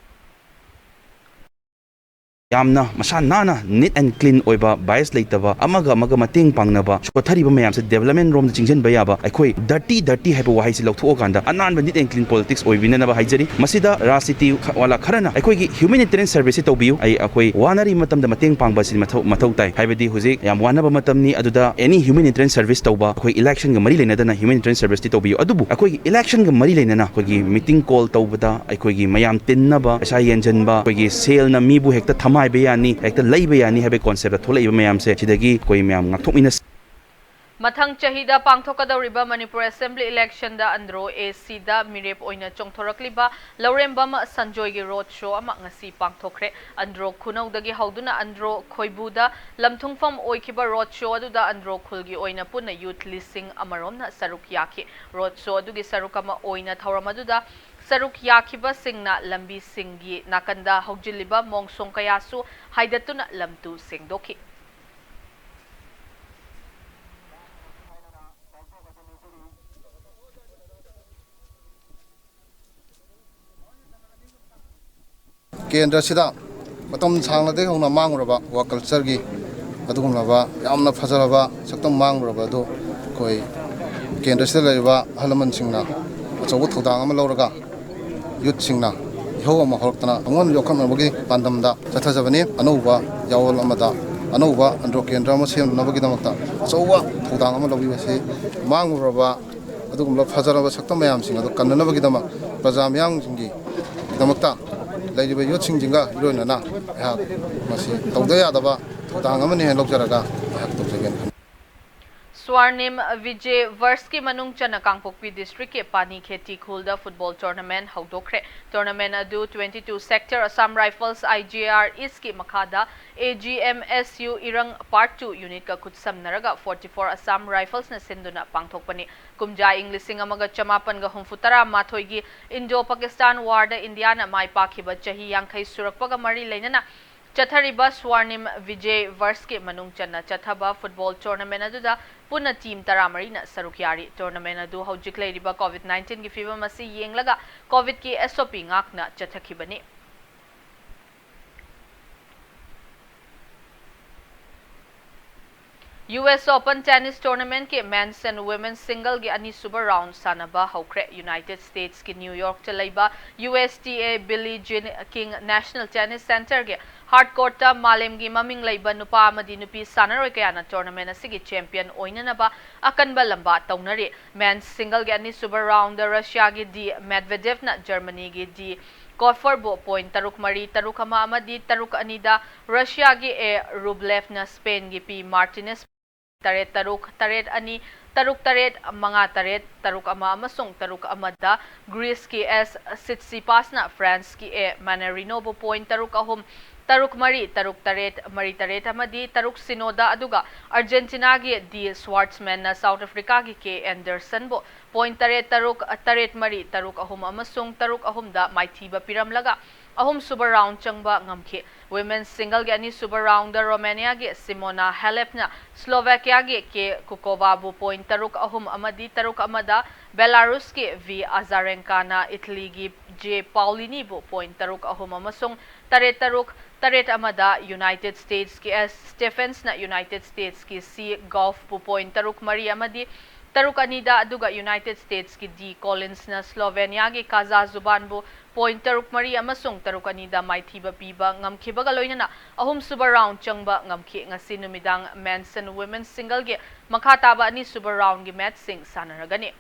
ꯌꯥꯝꯅ ꯃꯁꯥ ꯅꯥꯟꯅ neat and clean ꯑꯣꯏꯕ, bias ꯂꯩꯇꯕ, ꯑꯃꯒ ꯑꯃꯒ ꯃꯇꯦꯡ ꯄꯥꯡꯅꯕ, ꯁꯣꯠꯊꯔꯤꯕ ꯃꯌꯥꯝꯁꯦ development ꯔꯣꯝꯗ ꯆꯤꯡꯁꯤꯟꯕ ꯌꯥꯕ, ꯑꯩꯈꯣꯏ dirty, dirty ꯍꯥꯏꯕ ꯋꯥꯍꯩꯁꯤ ꯂꯧꯊꯣꯛꯑꯀꯥꯟꯗ ꯑꯅꯥꯟꯕ neat and clean politics ꯑꯣꯏꯕꯤꯅꯅꯕ ꯍꯥꯏꯖꯔꯤ꯫ ꯃꯁꯤꯗ ꯔꯥꯖꯅꯤꯇꯤ ꯋꯥꯂꯥ ꯈꯔꯅ ꯑꯩꯈꯣꯏꯒꯤ humanitarian serviceꯁꯤ ꯇꯧꯕꯤꯌꯨ, ꯑꯩ, ꯑꯩꯈꯣꯏ ꯋꯥꯅꯔꯤ ꯃꯇꯝꯗ ꯃꯇꯦꯡ ꯄꯥꯡꯕ ꯑꯁꯤ ꯃꯊꯧ, ꯃꯊꯧ ꯇꯥꯏ꯫ ꯍꯥꯏꯕꯗꯤ ꯍꯧꯖꯤꯛ ꯌꯥꯝ ꯋꯥꯅꯕ ꯃꯇꯝꯅꯤ, ꯑꯗꯨꯗ any humanitarian service ꯇꯧꯕ, ꯑꯩꯈꯣꯏ electionꯒ ꯃꯔꯤ ꯂꯩꯅꯗꯅ humanitarian serviceꯇꯤ ꯇꯧꯕꯤꯌꯨ꯫ ꯑꯗꯨꯕꯨ ꯑꯩꯈꯣꯏꯒꯤ electionꯒ ꯃꯔꯤ ꯂꯩꯅꯅ ꯑꯩꯈꯣꯏꯒꯤ meeting call ꯇꯧꯕꯗ ꯑꯩꯈꯣꯏꯒꯤ ꯃꯌꯥꯝ ꯇꯤꯟꯅꯕ, ꯄꯩꯁꯥ ꯌꯦꯟꯁꯤꯟꯕ, ꯑꯩꯈꯣꯏꯒꯤ ꯁꯦꯜꯅ ꯃꯤꯕꯨ ꯍꯦꯛꯇ ꯊꯝꯍꯥꯏꯕ ꯌꯥꯅꯤ, ꯍꯦꯛꯇ ꯂꯩꯕ ꯌꯥꯅꯤ ꯍꯥꯏꯕꯒꯤ conceptꯇ ꯊꯣꯛꯂꯛꯏꯕ ꯃꯌꯥꯝꯁꯦ, ꯁꯤꯗꯒꯤ ꯑꯩꯈꯣꯏ ꯃꯌꯥꯝ ꯉꯥꯛꯊꯣꯛꯃꯤꯟꯅꯁꯤ꯫ ꯃꯊꯪ ꯆꯍꯤꯗ ꯄꯥꯡꯊꯣꯛꯀꯗꯧꯔꯤꯕ ꯃꯅꯤꯄꯨꯔ Assembly electionꯗ ꯑꯟꯗ꯭ꯔꯣ ACꯗ ꯃꯤꯔꯦꯞ ꯑꯣꯏꯅ ꯆꯣꯡꯊꯣꯔꯛꯂꯤꯕ ꯂꯧꯔꯦꯝꯕꯝ ꯁꯟꯖꯣꯏꯒꯤ road show ꯑꯃ ꯉꯁꯤ ꯄꯥꯡꯊꯣꯛꯈ꯭ꯔꯦ꯫ ꯑꯟꯗ꯭ꯔꯣ ꯈꯨꯅꯧꯗꯒꯤ ꯍꯧꯗꯨꯅ ꯑꯟꯗ꯭ꯔꯣ ꯈꯣꯏꯕꯨꯗ ꯂꯝꯊꯨꯡꯐꯝ ꯑꯣꯏꯈꯤꯕ road show ꯑꯗꯨꯗ ꯑꯟꯗ꯭ꯔꯣ ꯈꯨꯜꯒꯤ ꯑꯣꯏꯅ ꯄꯨꯟꯅ youth ꯂꯤꯁꯤꯡ ꯑꯃꯔꯣꯝꯅ ꯁꯔꯨꯛ ꯌꯥꯈꯤ꯫ Road show ꯑꯗꯨꯒꯤ ꯁꯔꯨꯛ ꯑꯃ ꯑꯣꯏꯅ ꯊꯧꯔꯝ ꯑꯗꯨꯗ ꯁꯔꯨꯛ ꯌꯥꯈꯤꯕꯁꯤꯡꯅ ꯂꯝꯕꯤꯁꯤꯡꯒꯤ ꯅꯥꯀꯟꯗ ꯍꯧꯖꯤꯜꯂꯤꯕ ꯃꯣꯡꯁꯣꯡ ꯀꯌꯥꯁꯨ ꯍꯥꯏꯗꯠꯇꯨꯅ ꯂꯝꯇꯨ ꯁꯦꯡꯗꯣꯛꯈꯤ꯫ ꯀꯦꯟꯗ꯭ꯔꯁꯤꯗ ꯃꯇꯝ ꯁꯥꯡꯅꯗꯒꯤ ꯍꯧꯅ ꯃꯥꯡꯂꯨꯔꯕ ꯋꯥ ꯀꯜꯆꯔꯒꯤ ꯑꯗꯨꯒꯨꯝꯂꯕ ꯌꯥꯝꯅ ꯐꯖꯔꯕ ꯁꯛꯇꯝ ꯃꯥꯡꯂꯨꯔꯕ ꯑꯗꯨ ꯑꯩꯈꯣꯏ ꯀꯦꯟꯗ꯭ꯔꯁꯤꯗ ꯂꯩꯔꯤꯕ ꯑꯍꯜ ꯂꯃꯟꯁꯤꯡꯅ ꯑꯆꯧꯕ ꯊꯧꯗꯥꯡ ꯑꯃ ꯂꯧꯔꯒ ꯌꯨꯠꯁꯤꯡꯅ ꯏꯍꯧ ꯑꯃ ꯍꯧꯔꯛꯇꯅ ꯑꯃꯨꯛ ꯍꯟꯅ ꯌꯣꯛꯈꯠꯅꯕꯒꯤ ꯄꯥꯟꯗꯝꯗ ꯆꯠꯊꯖꯕꯅꯤ꯫ ꯑꯅꯧꯕ ꯌꯥꯑꯣꯜ ꯑꯃꯗ ꯑꯅꯧꯕ ꯑꯟꯗ꯭ꯔꯣ ꯀꯦꯟꯗ꯭ꯔ ꯑꯃ ꯁꯦꯝꯅꯅꯕꯒꯤꯗꯃꯛꯇ ꯑꯆꯧꯕ ꯊꯧꯗꯥꯡ ꯑꯃ ꯂꯧꯕꯤꯕꯁꯤ ꯃꯥꯡꯂꯨꯔꯕ ꯑꯗꯨꯒꯨꯝꯕ ꯐꯖꯔꯕ ꯁꯛꯇꯝ ꯃꯌꯥꯝꯁꯤꯡ ꯑꯗꯨ ꯀꯟꯅꯅꯕꯒꯤꯗꯃꯛ ꯄ꯭ꯔꯖꯥ ꯃꯤꯌꯥꯝꯁꯤꯡꯒꯤ ꯗꯃꯛꯇ ꯂꯩꯔꯤꯕ ꯌꯨꯠꯁꯤꯡꯁꯤꯒ ꯏꯔꯣꯏꯅꯅ ꯑꯩꯍꯥꯛ ꯃꯁꯤ ꯇꯧꯗ ꯌꯥꯗꯕ ꯊꯧꯗꯥꯡ ꯑꯃꯅꯤ ꯍꯥꯏꯅ ꯂꯧꯖꯔꯒ ꯑꯩꯍꯥꯛ ꯇꯧꯖꯒꯦꯅ ꯈꯜꯂꯤ꯫ ꯁ꯭ꯋꯥꯔꯅꯤꯝ ꯚꯤꯖꯦ ꯚꯔꯁꯀꯤ ꯃꯅꯨꯡ ꯆꯟꯅ ꯀꯥꯡꯄꯣꯛꯄꯤ ꯗꯤꯁꯇ꯭ꯔꯤꯛꯀꯤ ꯄꯥꯅꯤ ꯈꯦꯇꯤ ꯈꯨꯜꯗ ꯐꯨꯠꯕꯣꯜ ꯇꯣꯔꯅꯥꯃꯦꯟ ꯍꯧꯗꯣꯛꯈ꯭ꯔꯦ꯫ ꯇꯣꯔꯅꯥꯃꯦꯟ ꯑꯗꯨ twenty two Sector Assam Rifles I G R East ꯀꯤ ꯃꯈꯥꯗ A G M S U Irang Part two unit ꯀ ꯈꯨꯠꯁꯝꯅꯔꯒ forty four Assam Rifles ꯅ ꯁꯤꯟꯗꯨꯅ ꯄꯥꯡꯊꯣꯛꯄꯅꯤ꯫ ꯀꯨꯝꯖꯥ ꯏꯪ ꯂꯤꯁꯤꯡ ꯑꯃꯒ ꯆꯃꯥꯄꯟꯒ ꯍꯨꯝꯐꯨ ꯇꯔꯥ ꯃꯥꯊꯣꯏꯒꯤ Indo Pakistan War ꯗ ꯏꯟꯗꯤꯌꯥꯅ ꯃꯥꯏ ꯄꯥꯛꯈꯤꯕ ꯆꯍꯤ ꯌꯥꯡꯈꯩ ꯁꯨꯔꯛꯄꯒ ꯃꯔꯤ ꯂꯩꯅꯅ ꯆꯠꯊꯔꯤꯕ ꯁ꯭ꯋꯥꯔꯅꯤꯝ ꯚꯤꯖꯦ ꯚꯔꯁꯀꯤ ꯃꯅꯨꯡ ꯆꯟꯅ ꯆꯠꯊꯕ ꯐꯨꯠꯕꯣꯜ ꯇꯣꯔꯅꯥꯃꯦꯟ ꯑꯗꯨꯗ ꯄꯨꯟꯅ ꯇꯤꯝ ꯇꯔꯥꯃꯔꯤꯅ ꯁꯔꯨꯛ ꯌꯥꯔꯤ꯫ ꯇꯣꯔꯅꯥꯃꯦꯟ ꯑꯗꯨ ꯍꯧꯖꯤꯛ ꯂꯩꯔꯤꯕ COVID nineteen ꯒꯤ ꯐꯤꯚꯝ ꯑꯁꯤ ꯌꯦꯡꯂꯒ COVID ꯀꯤ S O P ꯉꯥꯛꯅ ꯆꯠꯊꯈꯤꯕꯅꯤ꯫ U S Open Tennis Tournament ꯀꯤ Men's and Women's Single ꯒꯤ ꯑꯅꯤꯁꯨꯕ round ꯁꯥꯟꯅꯕ ꯍꯧꯈ꯭ꯔꯦ꯫ United States ꯀꯤ New York ꯇ ꯂꯩꯕ U S T A Billie Jean King National Tennis Center ꯒꯤ hard court ꯇ ꯃꯥꯂꯦꯝꯒꯤ ꯃꯃꯤꯡ ꯂꯩꯕ ꯅꯨꯄꯥ ꯑꯃꯗꯤ ꯅꯨꯄꯤ ꯁꯥꯟꯅꯔꯣꯏ ꯀꯌꯥꯅ tournament ꯑꯁꯤꯒꯤ champion ꯑꯣꯏꯅꯅꯕ ꯑꯀꯟꯕ ꯂꯝꯕꯥ ꯇꯧꯅꯔꯤ꯫ Men's single ꯒꯤ ꯑꯅꯤꯁꯨꯕ round ꯗ Russia ꯒꯤ D Medvedev ꯅ Germany ꯒꯤ D Koepfer ꯕꯨ point ꯇꯔꯨꯛ ꯃꯔꯤ, ꯇꯔꯨꯛ ꯑꯃ ꯑꯃꯗꯤ ꯇꯔꯨꯛ ꯑꯅꯤꯗ Russia ꯒꯤ A Rublev ꯅ Spain ꯒꯤ P Martinez ꯇꯔꯦꯠ ꯇꯔꯨꯛ, ꯇꯔꯦꯠ ꯑꯅꯤ, ꯇꯔꯨꯛ ꯇꯔꯦꯠ, ꯃꯉꯥ ꯇꯔꯦꯠ, ꯇꯔꯨꯛ ꯑꯃ ꯑꯃꯁꯨꯡ ꯇꯔꯨꯛ ꯑꯃꯗ Greece ꯀꯤ S Tsitsipas ꯅ France ꯀꯤ A Manarino ꯕꯨ point ꯇꯔꯨꯛ ꯑꯍꯨꯝ, ꯇꯔꯨꯛ ꯃꯔꯤ, ꯇꯔꯨꯛ ꯇꯔꯦꯠ, ꯃꯔꯤ ꯇꯔꯦꯠ ꯑꯃꯗꯤ ꯇꯔꯨꯛ ꯁꯤꯅꯣꯗ, ꯑꯗꯨꯒ Argentina ꯒꯤ D Schwartzman ꯅ South Africa ꯒꯤ K Anderson ꯕꯨ point ꯇꯔꯦꯠ ꯇꯔꯨꯛ, ꯇꯔꯦꯠ ꯃꯔꯤ, ꯇꯔꯨꯛ ꯑꯍꯨꯝ ꯑꯃꯁꯨꯡ ꯇꯔꯨꯛ ꯑꯍꯨꯝꯗ ꯃꯥꯏꯊꯤꯕ ꯄꯤꯔꯝꯂꯒ ꯑꯍꯨꯝꯁꯨꯕ round ꯆꯪꯕ ꯉꯝꯈꯤ꯫ Women's single ꯒꯤ ꯑꯅꯤꯁꯨꯕ round ꯗ Romania ꯒꯤ Simona Halep ꯅ Slovakia ꯒꯤ K Kuková ꯕꯨ point ꯇꯔꯨꯛ ꯑꯍꯨꯝ ꯑꯃꯗꯤ ꯇꯔꯨꯛ ꯑꯃꯗ, Belarus ꯀꯤ V Azarenka ꯅ Italy ꯒꯤ J Paolini ꯕꯨ point ꯇꯔꯨꯛ ꯑꯍꯨꯝ ꯑꯃꯁꯨꯡ ꯇꯔꯦꯠ ꯇꯔꯨꯛ, ꯇꯔꯦꯠ ꯑꯃꯗ, United States ꯀꯤ S Stephens ꯅ United States ꯀꯤ C Gauff ꯕꯨ point ꯇꯔꯨꯛ ꯃꯔꯤ ꯑꯃꯗꯤ ꯇꯔꯨꯛ ꯑꯅꯤꯗ, ꯑꯗꯨꯒ United States ꯀꯤ ꯗꯤ ꯀꯣꯂꯤꯟꯁꯅ Slovenia ꯒꯤ ꯀꯥꯖꯥ ꯖꯨꯕꯥꯟꯕꯨ point ꯇꯔꯨꯛ ꯃꯔꯤ ꯑꯃꯁꯨꯡ ꯇꯔꯨꯛ ꯑꯅꯤꯗ ꯃꯥꯏꯊꯤꯕ ꯄꯤꯕ ꯉꯝꯈꯤꯕꯒ ꯂꯣꯏꯅꯅ ꯑꯍꯨꯝꯁꯨꯕ round ꯆꯪꯕ ꯉꯝꯈꯤ꯫ ꯉꯁꯤ ꯅꯨꯃꯤꯗꯥꯡ men's and women's single ꯒꯤ ꯃꯈꯥ ꯇꯥꯕ ꯑꯅꯤꯁꯨꯕ round ꯒꯤ match ꯁꯤꯡ ꯁꯥꯟꯅꯔꯒꯅꯤ꯫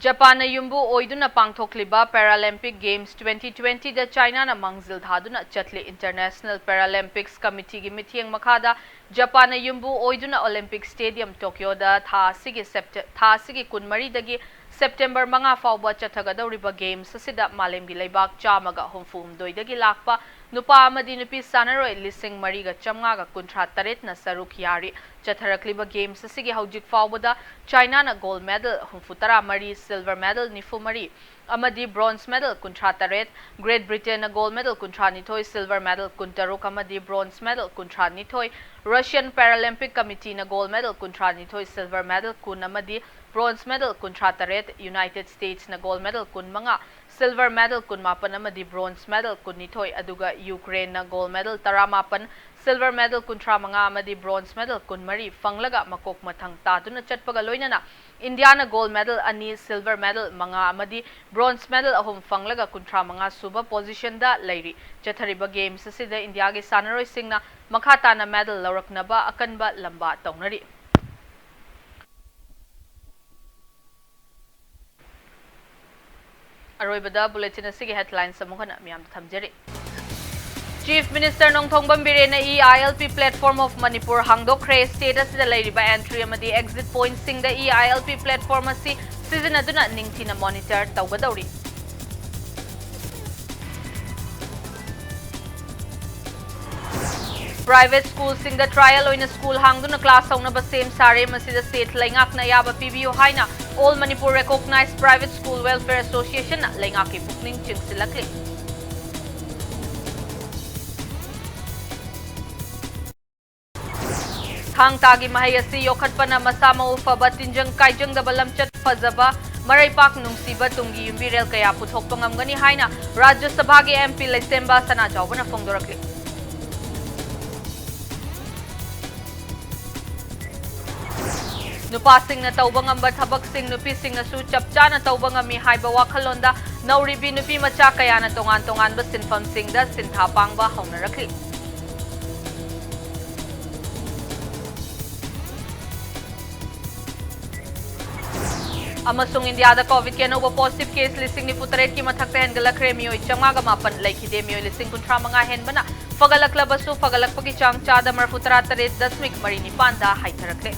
ꯖꯄꯥꯟꯅ ꯌꯨꯝꯕꯨ ꯑꯣꯏꯗꯨꯅ ꯄꯥꯡꯊꯣꯛꯂꯤꯕ Paralympic Games twenty twenty ꯗ ꯆꯥꯏꯅꯥꯅ ꯃꯥꯡꯖꯤꯜ ꯊꯥꯗꯨꯅ ꯆꯠꯂꯤ꯫ International Paralympics Committee ꯒꯤ ꯃꯤꯠꯌꯦꯡ ꯃꯈꯥꯗ ꯖꯄꯥꯟꯅ ꯌꯨꯝꯕꯨ ꯑꯣꯏꯗꯨꯅ Olympic Stadium Tokyo ꯗ ꯊꯥ ꯑꯁꯤꯒꯤ ꯁꯦꯞꯇꯦ-, ꯊꯥ ꯑꯁꯤꯒꯤ ꯀꯨꯟꯃꯔꯤꯗꯒꯤ September ꯃꯉꯥ ꯐꯥꯎꯕ ꯆꯠꯊꯒꯗꯧꯔꯤꯕ Games ꯑꯁꯤꯗ ꯃꯥꯂꯦꯝꯒꯤ ꯂꯩꯕꯥꯛ ꯆꯥꯝꯃꯒ ꯍꯨꯝꯐꯨ ꯍꯨꯝꯗꯣꯏꯗꯒꯤ ꯂꯥꯛꯄ ꯅꯨꯄꯥ ꯑꯃꯗꯤ ꯅꯨꯄꯤ ꯁꯥꯟꯅꯔꯣꯏ ꯂꯤꯁꯤꯡ ꯃꯔꯤꯒ ꯆꯥꯝꯃꯉꯥꯒ ꯀꯨꯟꯊ꯭ꯔꯥ ꯇꯔꯦꯠꯅ ꯁꯔꯨꯛ ꯌꯥꯔꯤ꯫ ꯆꯠꯊꯔꯛꯂꯤꯕ Games ꯑꯁꯤꯒꯤ ꯍꯧꯖꯤꯛ ꯐꯥꯎꯕꯗ ꯆꯥꯏꯅꯥꯅ gold medal ꯍꯨꯝꯐꯨ ꯇꯔꯥ ꯃꯔꯤ, silver medal ꯅꯤꯐꯨ ꯃꯔꯤ ꯑꯃꯗꯤ bronze medal ꯀꯨꯟꯊ꯭ꯔꯥ ꯇꯔꯦꯠ, Great Britain ꯅ gold medal ꯀꯨꯟꯊ꯭ꯔꯥ ꯅꯤꯊꯣꯏ, silver medal ꯀꯨꯟ ꯇꯔꯨꯛ ꯑꯃꯗꯤ bronze medal ꯀꯨꯟꯊ꯭ꯔꯥ ꯅꯤꯊꯣꯏ, Russian Paralympic Committee ꯅ gold medal ꯀꯨꯟꯊ꯭ꯔꯥ ꯅꯤꯊꯣꯏ, silver medal ꯀꯨꯟ ꯑꯃꯗꯤ bronze medal ꯀꯨꯟꯊ꯭ꯔꯥ ꯇꯔꯦꯠ, United States ꯅ gold medal ꯀꯨꯟ ꯃꯉꯥ, silver medal ꯀꯨꯟ ꯃꯥꯄꯟ ꯑꯃꯗꯤ bronze medal ꯀꯨꯟ ꯅꯤꯊꯣꯏ, ꯑꯗꯨꯒ Ukraine ꯅ gold medal ꯇꯔꯥ ꯃꯥꯄꯟ, silver medal ꯀꯨꯟꯊ꯭ꯔꯥ ꯃꯉꯥ ꯑꯃꯗꯤ bronze medal ꯀꯨꯟ ꯃꯔꯤ ꯐꯪꯂꯒ ꯃꯀꯣꯛ ꯃꯊꯪ ꯇꯥꯗꯨꯅ ꯆꯠꯄꯒ ꯂꯣꯏꯅꯅ India ꯅ gold medal ꯑꯅꯤ, silver medal ꯃꯉꯥ ꯑꯃꯗꯤ bronze medal ꯑꯍꯨꯝ ꯐꯪꯂꯒ ꯀꯨꯟꯊ꯭ꯔꯥ ꯃꯉꯥ ꯁꯨꯕ position ꯗ ꯂꯩꯔꯤ꯫ ꯆꯠꯊꯔꯤꯕ Games ꯑꯁꯤꯗ India ꯒꯤ ꯁꯥꯟꯅꯔꯣꯏꯁꯤꯡꯅ ꯃꯈꯥ ꯇꯥꯅ medal ꯂꯧꯔꯛꯅꯕ ꯑꯀꯟꯕ ꯂꯝꯕꯥ ꯇꯧꯅꯔꯤ꯫ ꯑꯔꯣꯏꯕꯗ bulletin ꯑꯁꯤꯒꯤ headlines ꯑꯃꯨꯛ ꯍꯟꯅ ꯃꯤꯌꯥꯝꯗ ꯊꯝꯖꯔꯤ꯫ Chief Minister Nongthombam ꯕꯤꯔꯦꯟꯅ E I L P Platform of Manipur ꯍꯥꯡꯗꯣꯛꯈ꯭ꯔꯦ꯫ State ꯑꯁꯤꯗ ꯂꯩꯔꯤꯕ entry ꯑꯃꯗꯤ exit point ꯁꯤꯡꯗ E I L P platform ꯑꯁꯤ ꯁꯤꯖꯤꯟꯅꯗꯨꯅ ꯅꯤꯡꯊꯤꯅ monitor ꯇꯧꯒꯗꯧꯔꯤ꯫ Private school ꯁꯤꯡꯗ trial ꯑꯣꯏꯅ school ꯍꯥꯡꯗꯨꯅ class ꯍꯧꯅꯕ ꯁꯦꯝ ꯁꯥꯔꯦ꯫ ꯃꯁꯤꯗ state ꯂꯩꯉꯥꯛꯅ ꯑꯌꯥꯕ ꯄꯤꯕꯤꯌꯨ ꯍꯥꯏꯅ All Manipur Recognized Private School Welfare Association ꯅ ꯂꯩꯉꯥꯛꯀꯤ ꯄꯨꯛꯅꯤꯡ ꯆꯤꯡꯁꯤꯜꯂꯛꯂꯤ꯫ ꯊꯥꯡ ꯇꯥꯒꯤ ꯃꯍꯩ ꯑꯁꯤ ꯌꯣꯛꯈꯠꯄꯅ ꯃꯁꯥ ꯃꯎ ꯐꯕ, ꯇꯤꯟꯖꯪ ꯀꯥꯏꯖꯪꯗꯕ, ꯂꯝꯆꯠ ꯐꯖꯕ, ꯃꯔꯩꯄꯥꯛ ꯅꯨꯡꯁꯤꯕ ꯇꯨꯡꯒꯤ ꯌꯨꯝꯕꯤꯔꯦꯜ ꯀꯌꯥ ꯄꯨꯊꯣꯛꯄ ꯉꯝꯒꯅꯤ ꯍꯥꯏꯅ ꯔꯥꯖ꯭ꯌ ꯁꯚꯥꯒꯤ M P ꯂꯩꯁꯦꯝꯕ ꯁꯅꯥꯖꯥꯎꯕꯅ ꯐꯣꯡꯗꯣꯔꯛꯂꯤ꯫ ꯅꯨꯄꯥꯁꯤꯡꯅ ꯇꯧꯕ ꯉꯝꯕ ꯊꯕꯛꯁꯤꯡ ꯅꯨꯄꯤꯁꯤꯡꯅꯁꯨ ꯆꯞ ꯆꯥꯅ ꯇꯧꯕ ꯉꯝꯃꯤ ꯍꯥꯏꯕ ꯋꯥꯈꯜꯂꯣꯟꯗ ꯅꯧꯔꯤꯕꯤ ꯅꯨꯄꯤ ꯃꯆꯥ ꯀꯌꯥꯅ ꯇꯣꯉꯥꯟ ꯇꯣꯉꯥꯟꯕ ꯁꯤꯟꯐꯝꯁꯤꯡꯗ ꯁꯤꯟꯊꯥ ꯄꯥꯡꯕ ꯍꯧꯅꯔꯛꯂꯤ꯫ ꯑꯃꯁꯨꯡ ꯏꯟꯗꯤꯌꯥꯗ ꯀꯣꯚꯤꯗꯀꯤ ꯑꯅꯧꯕ ꯄꯣꯖꯤꯇꯤꯚ ꯀꯦꯁ ꯂꯤꯁꯤꯡ ꯅꯤꯐꯨ ꯇꯔꯦꯠꯀꯤ ꯃꯊꯛꯇ ꯍꯦꯟꯒꯠꯂꯛꯈ꯭ꯔꯦ꯫ ꯃꯤꯑꯣꯏ ꯆꯥꯝꯃꯉꯥꯒ ꯃꯥꯄꯟ ꯂꯩꯈꯤꯗꯦ꯫ ꯃꯤꯑꯣꯏ ꯂꯤꯁꯤꯡ ꯀꯨꯟꯊ꯭ꯔꯥ ꯃꯉꯥ ꯍꯦꯟꯕꯅ ꯐꯒꯠꯂꯛꯂꯕꯁꯨ, ꯐꯒꯠꯂꯛꯄꯒꯤ ꯆꯥꯡ ꯆꯥꯗ ꯃꯔꯤꯐꯨ ꯇꯔꯥ ꯇꯔꯦꯠ ꯗꯁꯃꯤꯛ ꯃꯔꯤ ꯅꯤꯄꯥꯟꯗ ꯍꯥꯏꯊꯔꯛꯂꯦ꯫